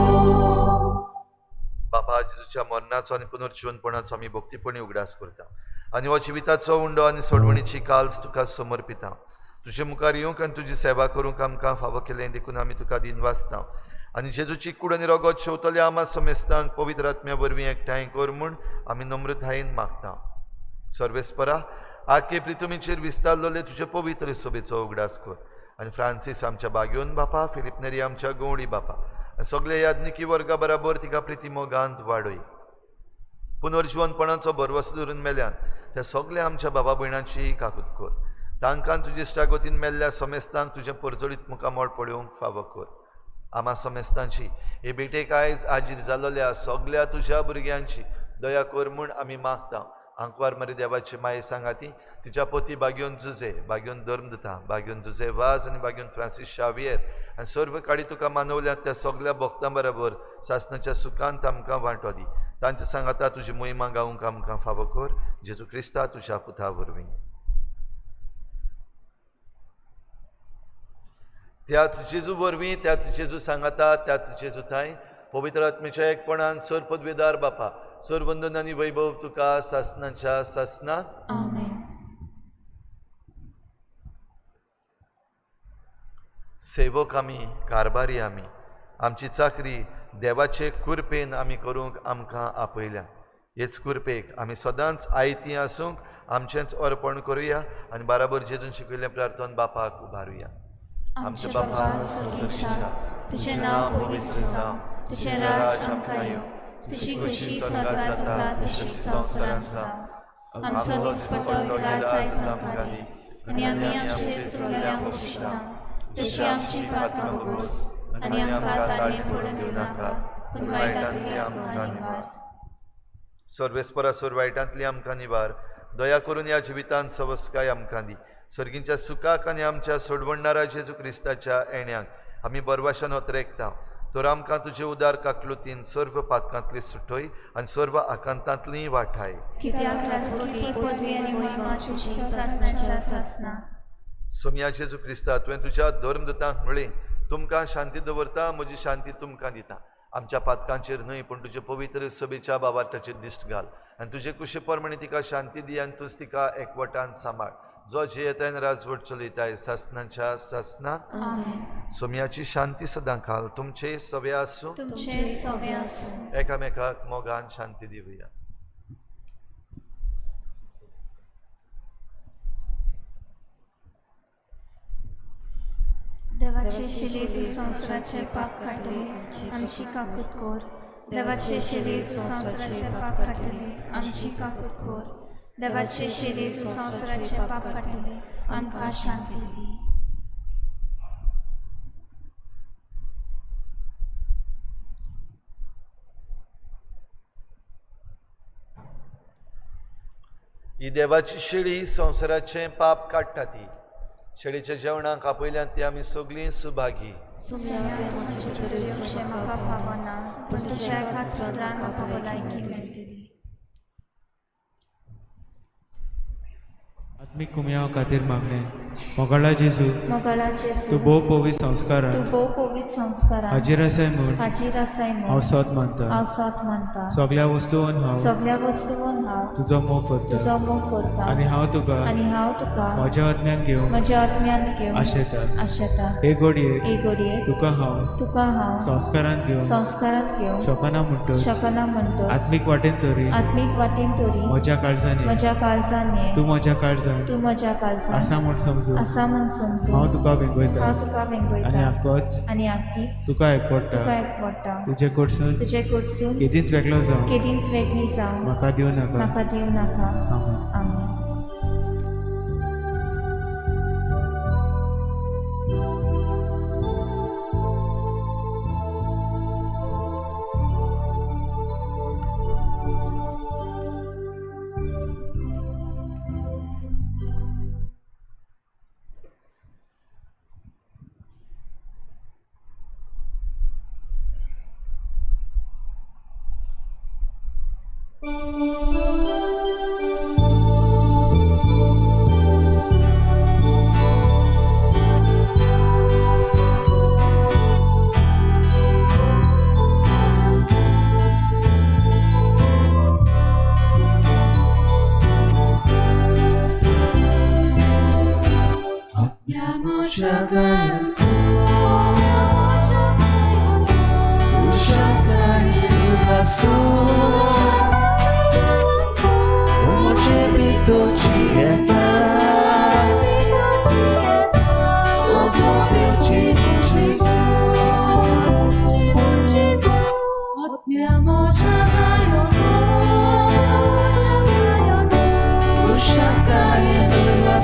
बापा, जेजूच्या मरणाचो आनी पुनर्जीवनपणाचो आमी भक्तीपणी उगडास करता आनी हो जिविताचो उंडो आनी सोडवणीची काल्स तुका समर्पिता. तुजे मुखार येवंक आनी तुजी सेवा करूंक आमकां फावो केलें देखून आमी तुका दिनवासता. आनी जेजूची कूड आनी रगत शेवतल्या आमा समेस्तांक पवित्र आत्म्या वरवीं एकठांय कर म्हूण आमी नम्रतायेन मागता. सर्वेस्परा, आखे प्रितुमीचेर विस्तारलेले तुजे पवित्र सभेचो उगडास कर आनी फ्रांसीस आमच्या बाग्योन बापा, फिलिप नेरी आमच्या गवळी बापा, सगळे याज्ञिकी वर्गा बराबर तिका प्रिती मोगांत वाडय. पुनर्जीवनपणाचो भरवसो धरून मेल्यान त्या सगल्या आमच्या बाबा भयणांची काकूत कर. तांकां तुजी इश्टागतीन मेल्ल्या समेस्तांक तुजें परजळीत मुखामळ पळोवंक फावो कर. आमा समेस्तांची हे भेटेक आयज हाजीर जाल्ल्या सगल्या तुज्या भुरग्यांची दया कर म्हूण आमी मागता. आंकवार मरी देवाची माये सांगाती तिच्या पती बागयोन जुजे, बागयोन धर्मदता, बागयोन जुजे वाज आनी बागयोन फ्रांसीस शावियर आनी सर्व काडी तुका मानवल्यात त्या सगल्या भक्तां बरोबर सासणाच्या सुखांत आमकां वांटो दी. तांचे सांगाता तुजी मोहिमा गावंक आमकां फावो कर. जेजू क्रिस्ता तुज्या पुता वरवीं. त्याच जेजू वरवीं, त्याच जेजू सांगाता, त्याच जेजू थांय पवित्र आत्मेच्या एकपणान सर पदवेदार बापा सर वंदन आनी वैभव तुका सासनाच्या सासना. आमेन. सेवक आमी, कारभारी आमी, आमची चाकरी देवाचे कुरपेन आमी करूंक आमकां आपयल्या. हेच कुरपेक आमी सदांच आयती आसूंक आमचेंच अर्पण करुया आनी बाराबर जेजून शिकयल्लें प्रार्थन बापाक उबारुया. आमच्या बापा स्वर्गेच्या, तुजें नांव पवित्र जावं, तुजें राज आमकां येवं, तुजी खुशी स्वर्गात जाता तशी संवसारांत जावं. आमचो दिसपट्टो ग्रास आयज आमकां दी आनी आमी आमचे चुकल्ल्यांक बक्षिता तशी आमची पातकां भोगोस आनी आमकां ताणें पडून दिवं नाका, पूण वायटांतली आमकां निवार. सर्वेस्परा सोर वायटांतली आमकां निवार. दया करून ह्या जिवितांत सवस्काय आमकां दी. सर्गींच्या सुखाक आनी आमच्या सोडवणणारा जेजू क्रिस्ताच्या येण्याक आमी बरवाशान ओतरेकता. तर आमकां तुजे उदार काकलुतीन सर्व पातकांतली सुटय आनी सर्व आकांतांतली वाठाय. कित्याक राजवटी, पदवी आनी महिमा तुजी सासणाच्या सासना. सोमया जेजू क्रिस्ता, तुवें तुज्या धर्मदूतांक म्हळें, तुमकां शांती दवरता, म्हजी शांती तुमकां दिता. आमच्या पातकांचेर न्हय पूण तुजे पवित्र सभेच्या बाबार्थाचेर दिश्ट घाल आनी तुजे कुशे प्रमाणे तिका शांती दी आनी तूंच तिका एकवटान सांबाळ. जो जियेताय राजवट चलयताय सासनाच्या सासना. सोमयाची शांती सदां काल तुमचे सवे आसूं. तुमचे सवे आसूं. एकामेकाक मोगान शांती दिवया. देवाचे शिले तूं संवसाराचे पाप काडटले, आमची काकूत कर. देवाचे शिले तूं संवसाराचे पाप काडटले, आमची काकूत कर. देवाचे शिले तूं संवसाराचे पाप काडटले, आमकां शांती दी. ही देवाची शेळी संवसाराचें पाप काडटा. ती शेळीच्या जेवणाक आपयल्यात ती आमी सगळीं सुभागी. म्हाका फावना, पूण तुज्या एकाच उतरान म्हाका भलायकी मेळटली. आत्मीक कुमयाव खातीर मागणें. मोगाळा जेजू, मोगाळा जेजू, तूं भोव पवित्र संस्कारान, तूं भोव पवित्र संस्कारान हाजीर आसाय म्हूण, हाजीर आसाय म्हूण हांव सत मानता, हांव सत मानता. सगल्या वस्तून हांव, सगल्या वस्तून हांव तुजो मोग करता, तुजो मोग करता आनी हांव तुका, आनी हांव तुका म्हज्या आत्म्यान घेवंक, म्हज्या आत्म्यांत घेवंक आशेता, आशेता. हे घडये, हे घडये तुका हांव, तुका हांव संस्कारांत घेवंक, संस्कारांत घेवंक शकना म्हणटच, शकना म्हणटच, आत्मीक वाटेन तरी, आत्मीक वाटेन तरी म्हज्या काळजान ये, म्हज्या काळजान ये, तूं म्हज्या काळजान, तूं म्हज्या काळजान आसा म्हूण समजून, आसा म्हूण समजून हांव तुका वेंगयता, हांव तुका वेंगयता आनी आकोच, आनी आकीच तुका एकवटा, तुका एकवटा. तुजे कडसून, तुजे कडसून केदींच वेगळो जावं, केदींच वेगळी जावं म्हाका दिवं नाका, म्हाका दिवं नाका. आमेन. आमेन.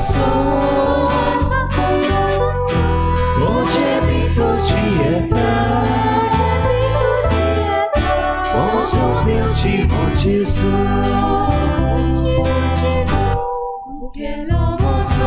laso Moje bito dieta Moço teu de bom Que lo moço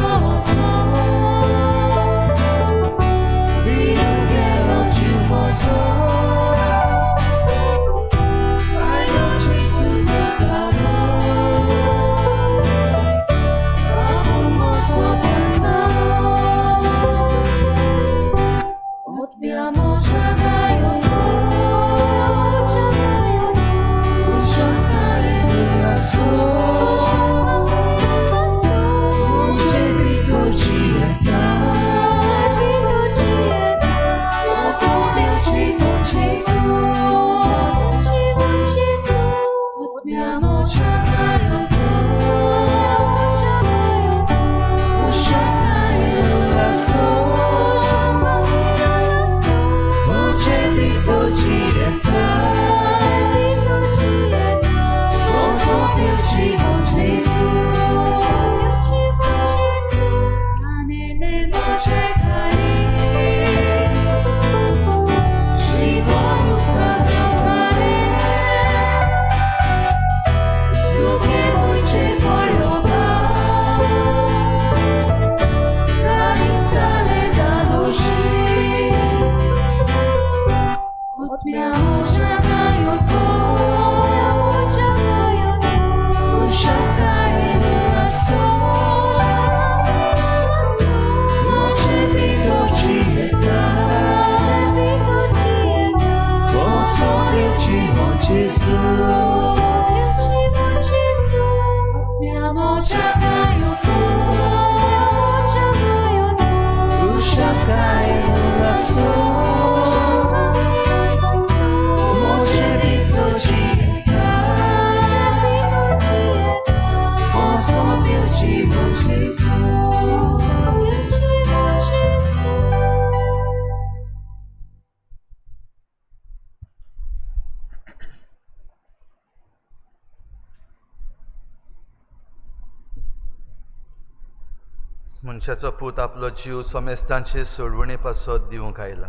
मनशाचो पूत आपलो जीव समेस्तांचे सोडवणे पासत दिवंक आयला.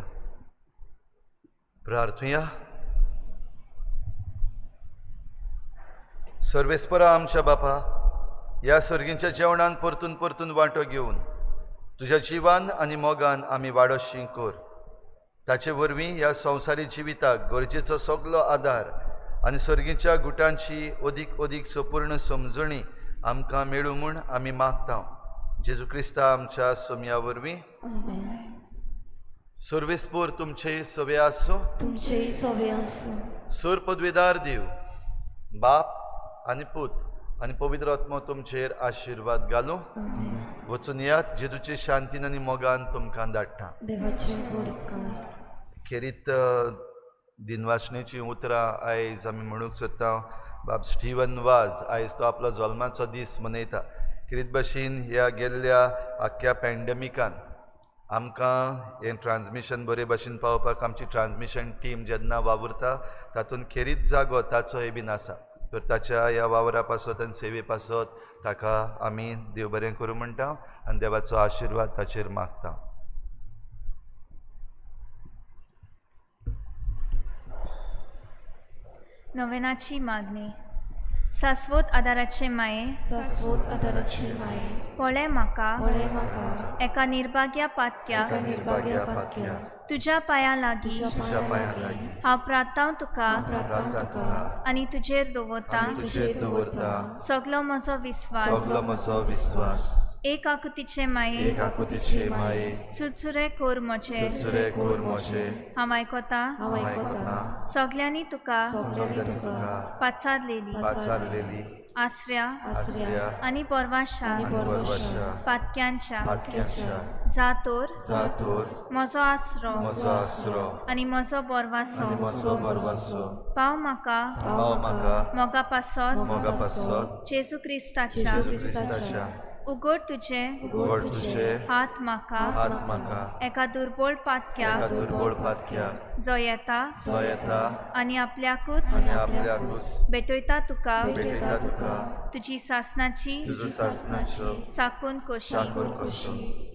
प्रार्थुया. सर्वेस्परा आमच्या बापा, ह्या सर्गींच्या जेवणान परतून परतून वांटो घेवन तुज्या जिवान आनी मोगान आमी वाडोशी कर. ताचे वरवीं ह्या संवसारी जिविताक गरजेचो सगलो आदार आनी सर्गीच्या गुटांची अदीक अदीक संपूर्ण समजणी आमकां मेळूं म्हूण आमी मागता. जेजू क्रिस्ता आमच्या सोम्या वरवीं. सर्वेस्पोर तुमचे सवे आसूं, तुमचेय सवे आसूं. सूर पदवेदार देव बाप आनी पूत आनी पवित्र आत्मो तुमचेर आशिर्वाद घालूं. वचून यात जेजूचे शांतीन आनी मोगान तुमकां धाडटा. देवाचे व्हड उपकार. खेरीत दिनवासणेचीं उतरां आयज आमी म्हणूंक सोदता. बाब स्टिवन वाज आयज तो आपलो जल्माचो दीस मनयता. खेरीत भाशेन ह्या गेल्ल्या आख्ख्या पॅन्डेमिकान आमकां हें ट्रान्समिशन बरे भाशेन पावपाक आमची ट्रान्समिशन टीम जेन्ना वावुरता तातूंत खेरीत जागो ताचोय बीन आसा. तर ताच्या ह्या वावरा पासत आनी सेवे पासत ताका आमी देव बरें करूं म्हणटा आनी देवाचो आशिर्वाद ताचेर मागता. नोवेनाची मागणी. सास्वत आदाराचे माये, सास्वत आदाराचे माये, पळय म्हाका, पळय म्हाका एका निर्भाग्या पातक्या, एका निर्भाग्या पातक्या, तुज्या पांयां लागीं, तुज्या पांयां लागीं हांव प्रार्थांव तुका, प्रार्थांव तुका आनी तुजेर दवरतां, तुजेर दवरतां सगलो म्हजो विस्वास, सगलो म्हजो विस्वास. एक आकुतीचे माये, एक आकुतीचे माये, चुरचुरे कोर म्हजे, चुरचुरे कोर म्हजे, हांव आयकता, हांव आयकता, सगल्यांनी तुका, सगल्यांनी तुका पाचारलेली, पाचारलेली आसऱ्या, आसऱ्या आनी परवाशा, आनी परवाशा, पातक्यांच्या, पातक्यांच्या, जातोर, जातोर, म्हजो आसरो, म्हजो आसरो आनी म्हजो बोरवासो, आनी म्हजो बोरवासो, पाव म्हाका, पाव म्हाका, मोगा पासत, मोगा पासत, जेजू क्रिस्ताच्या, जेजू क्रिस्ताच्या, उगड तुजे उगड तुजे हात म्हाका हात म्हाका एका दुर्बळ पातक्याक एका दुर्बळ पातक्याक जो येता जो येता आनी आपल्याकूच आनी आपल्याकूच भेटयता तुका भेटयता तुका तुजी सासनाची तुजो सासनाचो चाकून कोशी चाकून कोशी.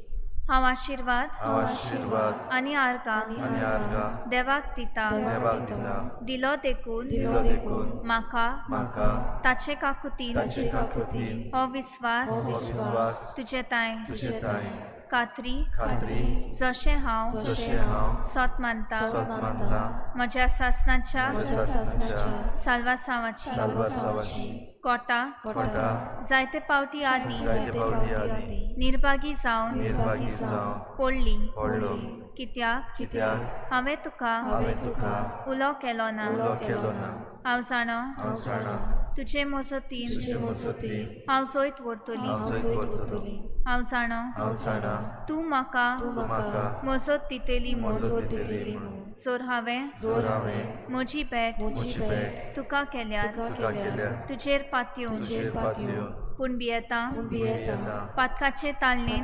हांव आशिर्वाद हांव आशिर्वाद आनी आर्गां आनी आर्गां देवाक दिता देवाक दिता दिलो देखून दिलो देखून म्हाका म्हाका ताचे काकुतीन ताचे काकुतीन हो विस्वास हो विस्वास तुजे तांय तुजे तांय खात्री खात्री जशें हांव जशें हांव सोत मानता सत मानता म्हज्या सासनाच्या म्हज्या सासनाच्या साल्वासांवाची साल्वासांवाची कोटा कोटा जायते पावटी आदीं जायते पावटी आदीं निर्भागी जावन निर्भागी जावन पडली पडलो कित्याक कित्याक हांवें तुका हांवें तुका उलो केलो ना उलो केलो ना. हांव जाणा हांव जाणा तुजे मजतीन तुजे मजतीन हांव जैत व्हरतली. हांव जैत व्हरतली. हांव जाणा हांव जाणा तूं म्हाका तूं म्हाका मजत दितली म्हूण. मजत दितली म्हूण. जर हांवें जर हांवें म्हजी भेट म्हजी भेट तुका केल्यार तुका केल्यार तुजेर पातयेवन तुजेर पातयेवन पूण भियेता भियेता पातकाचे ताळणेन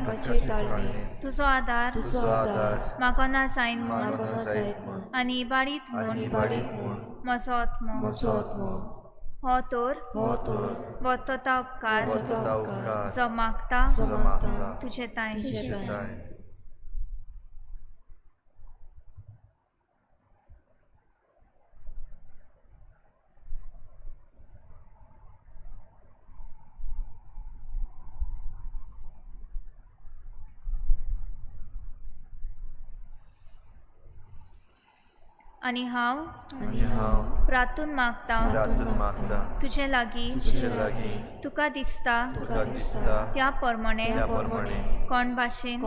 तुजो आदार तुजो आदार मागना जायन म्हूण मागना जायत म्हूण आनी इबाडीत आनी म्हूण इबाडीत म्हूण म्हजो आत्मो हो तर वतता उपकार वतता उपकार जो मागता जो मागता तुजे तांय. तुजे तांय. आनी हांव प्रार्थून मागता तुजे लागीं तुका दिसता त्या प्रमाणे कोण भाशेन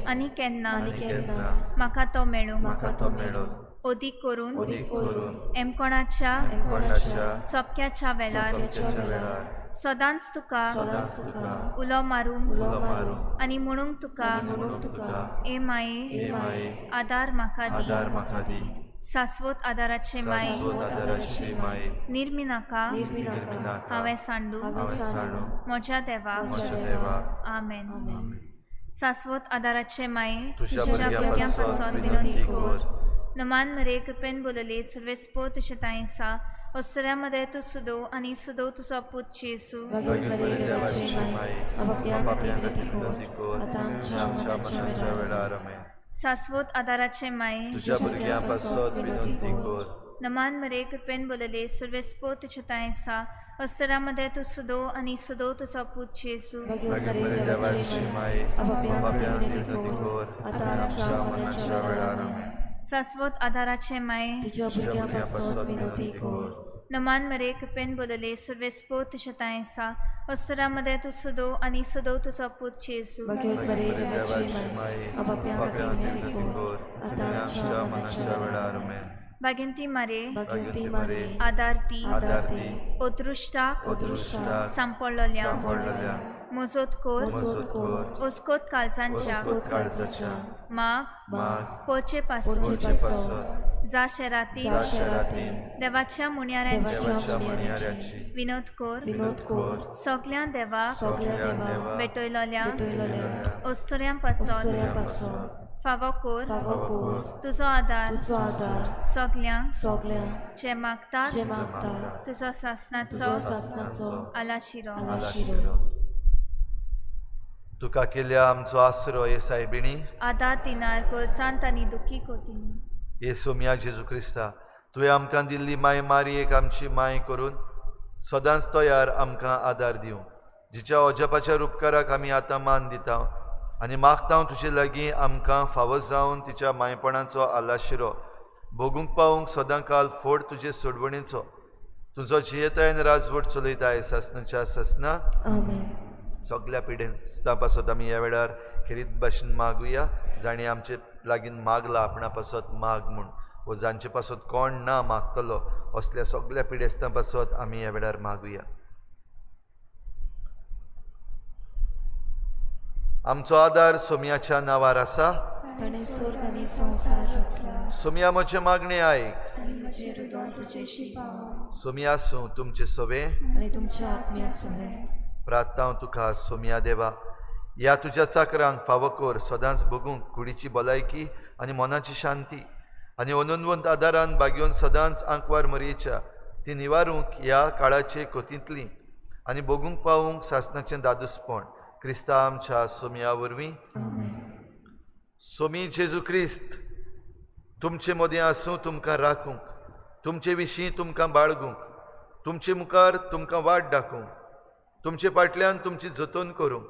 आनी केन्ना म्हाका तो मेळूं अदीक करून एमकोणाच्या चोपक्याच्या वेळार सदांच तुका उलो मारूंक आनी म्हणूंक तुका ए माये आदार म्हाका दी. शाश्वत आदाराचे माये निर्मिनाका हांवें सांडू म्हज्या देवा. आमेन. शाश्वत आदाराचे माये तुज्या भुरग्यां पासत विनंती कर. नमान मरे कृपेन बोलले सर्वेस्पो तुजे तांय सा ओसऱ्या मदें तूं सुदो आनी सुदो तुजो पूत जेजू. शाश्वत आदाराचे माये तुज्या भुरग्यां पासत विनंती कर. नमान मरे कृपेन बोलले सर्वेस्पो तुजे तांय सा ओसऱ्या मदें तूं सुदो आनी सुदो तुजो पूत जेजू. शाश्वत आदाराचे माये तुज्या भुरग्यां पासत विनंती कर. नमान मरे कृपेन बोलले सर्वेस्पो तुजे तांय सा ओसऱ्या मदें तूं सुदो आनी सुदो तुजो पूत जेजू. भाग्यंती मारे आदार दी अदृश्टाक सांपडलेल्या मजत कर ओस्कोत काळजांच्या माग पोचे पासून जा शेराती देवाच्या मुन्याऱ्यांची विनोद कर सगळ्या देवाक भेटयलेल्या ओस्तोऱ्यां पासून फावो कर तुजो आदार सगळ्यांक जे मागतात तुजो सासनाचो आलाशिरो. तुका केल्या आमचो आसरो हे सायबिणी आदार दिनार गोरसांत आनी दुखी कोतिनी. हे सोम्या जेजू क्रिस्ता तुवें आमकां दिल्ली माय मारयेक आमची माय करून सदांच तयार आमकां आदार दिवं जिच्या अजापाच्या रुपकाराक आमी आतां मान दिता आनी मागता तुजे लागीं आमकां फावो जावन तिच्या मायपणाचो आलाशिरो भोगूंक पावूंक सदां काल फोड तुजे सोडवणेचो तुजो जियेतायन राजवट चलयता सासनाच्या सासना. सगळ्या पिडेस्तां पासत आमी ह्या वेळार खेरीत भाशेन मागुया जाणें आमचे लागीं मागला आपणा पासत माग म्हूण वो जांचे पासत कोण ना मागतलो असल्या सगळ्या पिडेस्तां पासत आमी ह्या वेळार मागुया. आमचो आदार सोम्याच्या नांवार आसा. ताणें स्वर्ग आनी संवसार रचला. सोम्या म्हजें मागणें आयक आनी म्हजें रुदन तुजेशी पावो. सोम्या आसूं तुमचें सवें आनी तुमच्या आत्म्या सवें. प्रार्थना तुका सोमया देवा, ह्या तुज्या चाकरांक फावो कर सदांच भोगूंक कुडीची भलायकी आनी मनाची शांती आनी अनंतवंत आदारान बागेवन सदांच आंकवार मरयेच्या ती निवारूंक ह्या काळाचे कोतींतली आनी भोगूंक पावूंक सासणाचें दादूसपण क्रिस्ता आमच्या सोमया वरवीं. सोमी जेजू क्रिस्त तुमचे मदीं आसूं, तुमकां राखूंक, तुमचे विशीं तुमकां बाळगूंक, तुमचे मुखार तुमकां वाट दाखोवंक, तुमचे फाटल्यान तुमची जतन करूंक,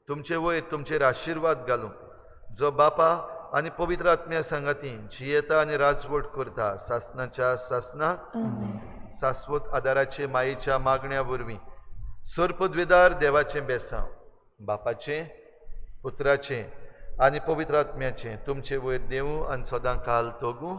तुमचे वयर तुमचेर आशिर्वाद घालूंक, जो बापा आनी पवित्र आत्म्या सांगाती जियेता आनी राजवट करता सासनाच्या सासनाक. सास्वत आदाराचे मायेच्या मागण्या वरवीं सर्पद्वेदार देवाचें बेसांव बापाचें, पुत्राचें आनी पवित्र आत्म्याचें तुमचे वयर देवूं आनी सदां काल तोगूं.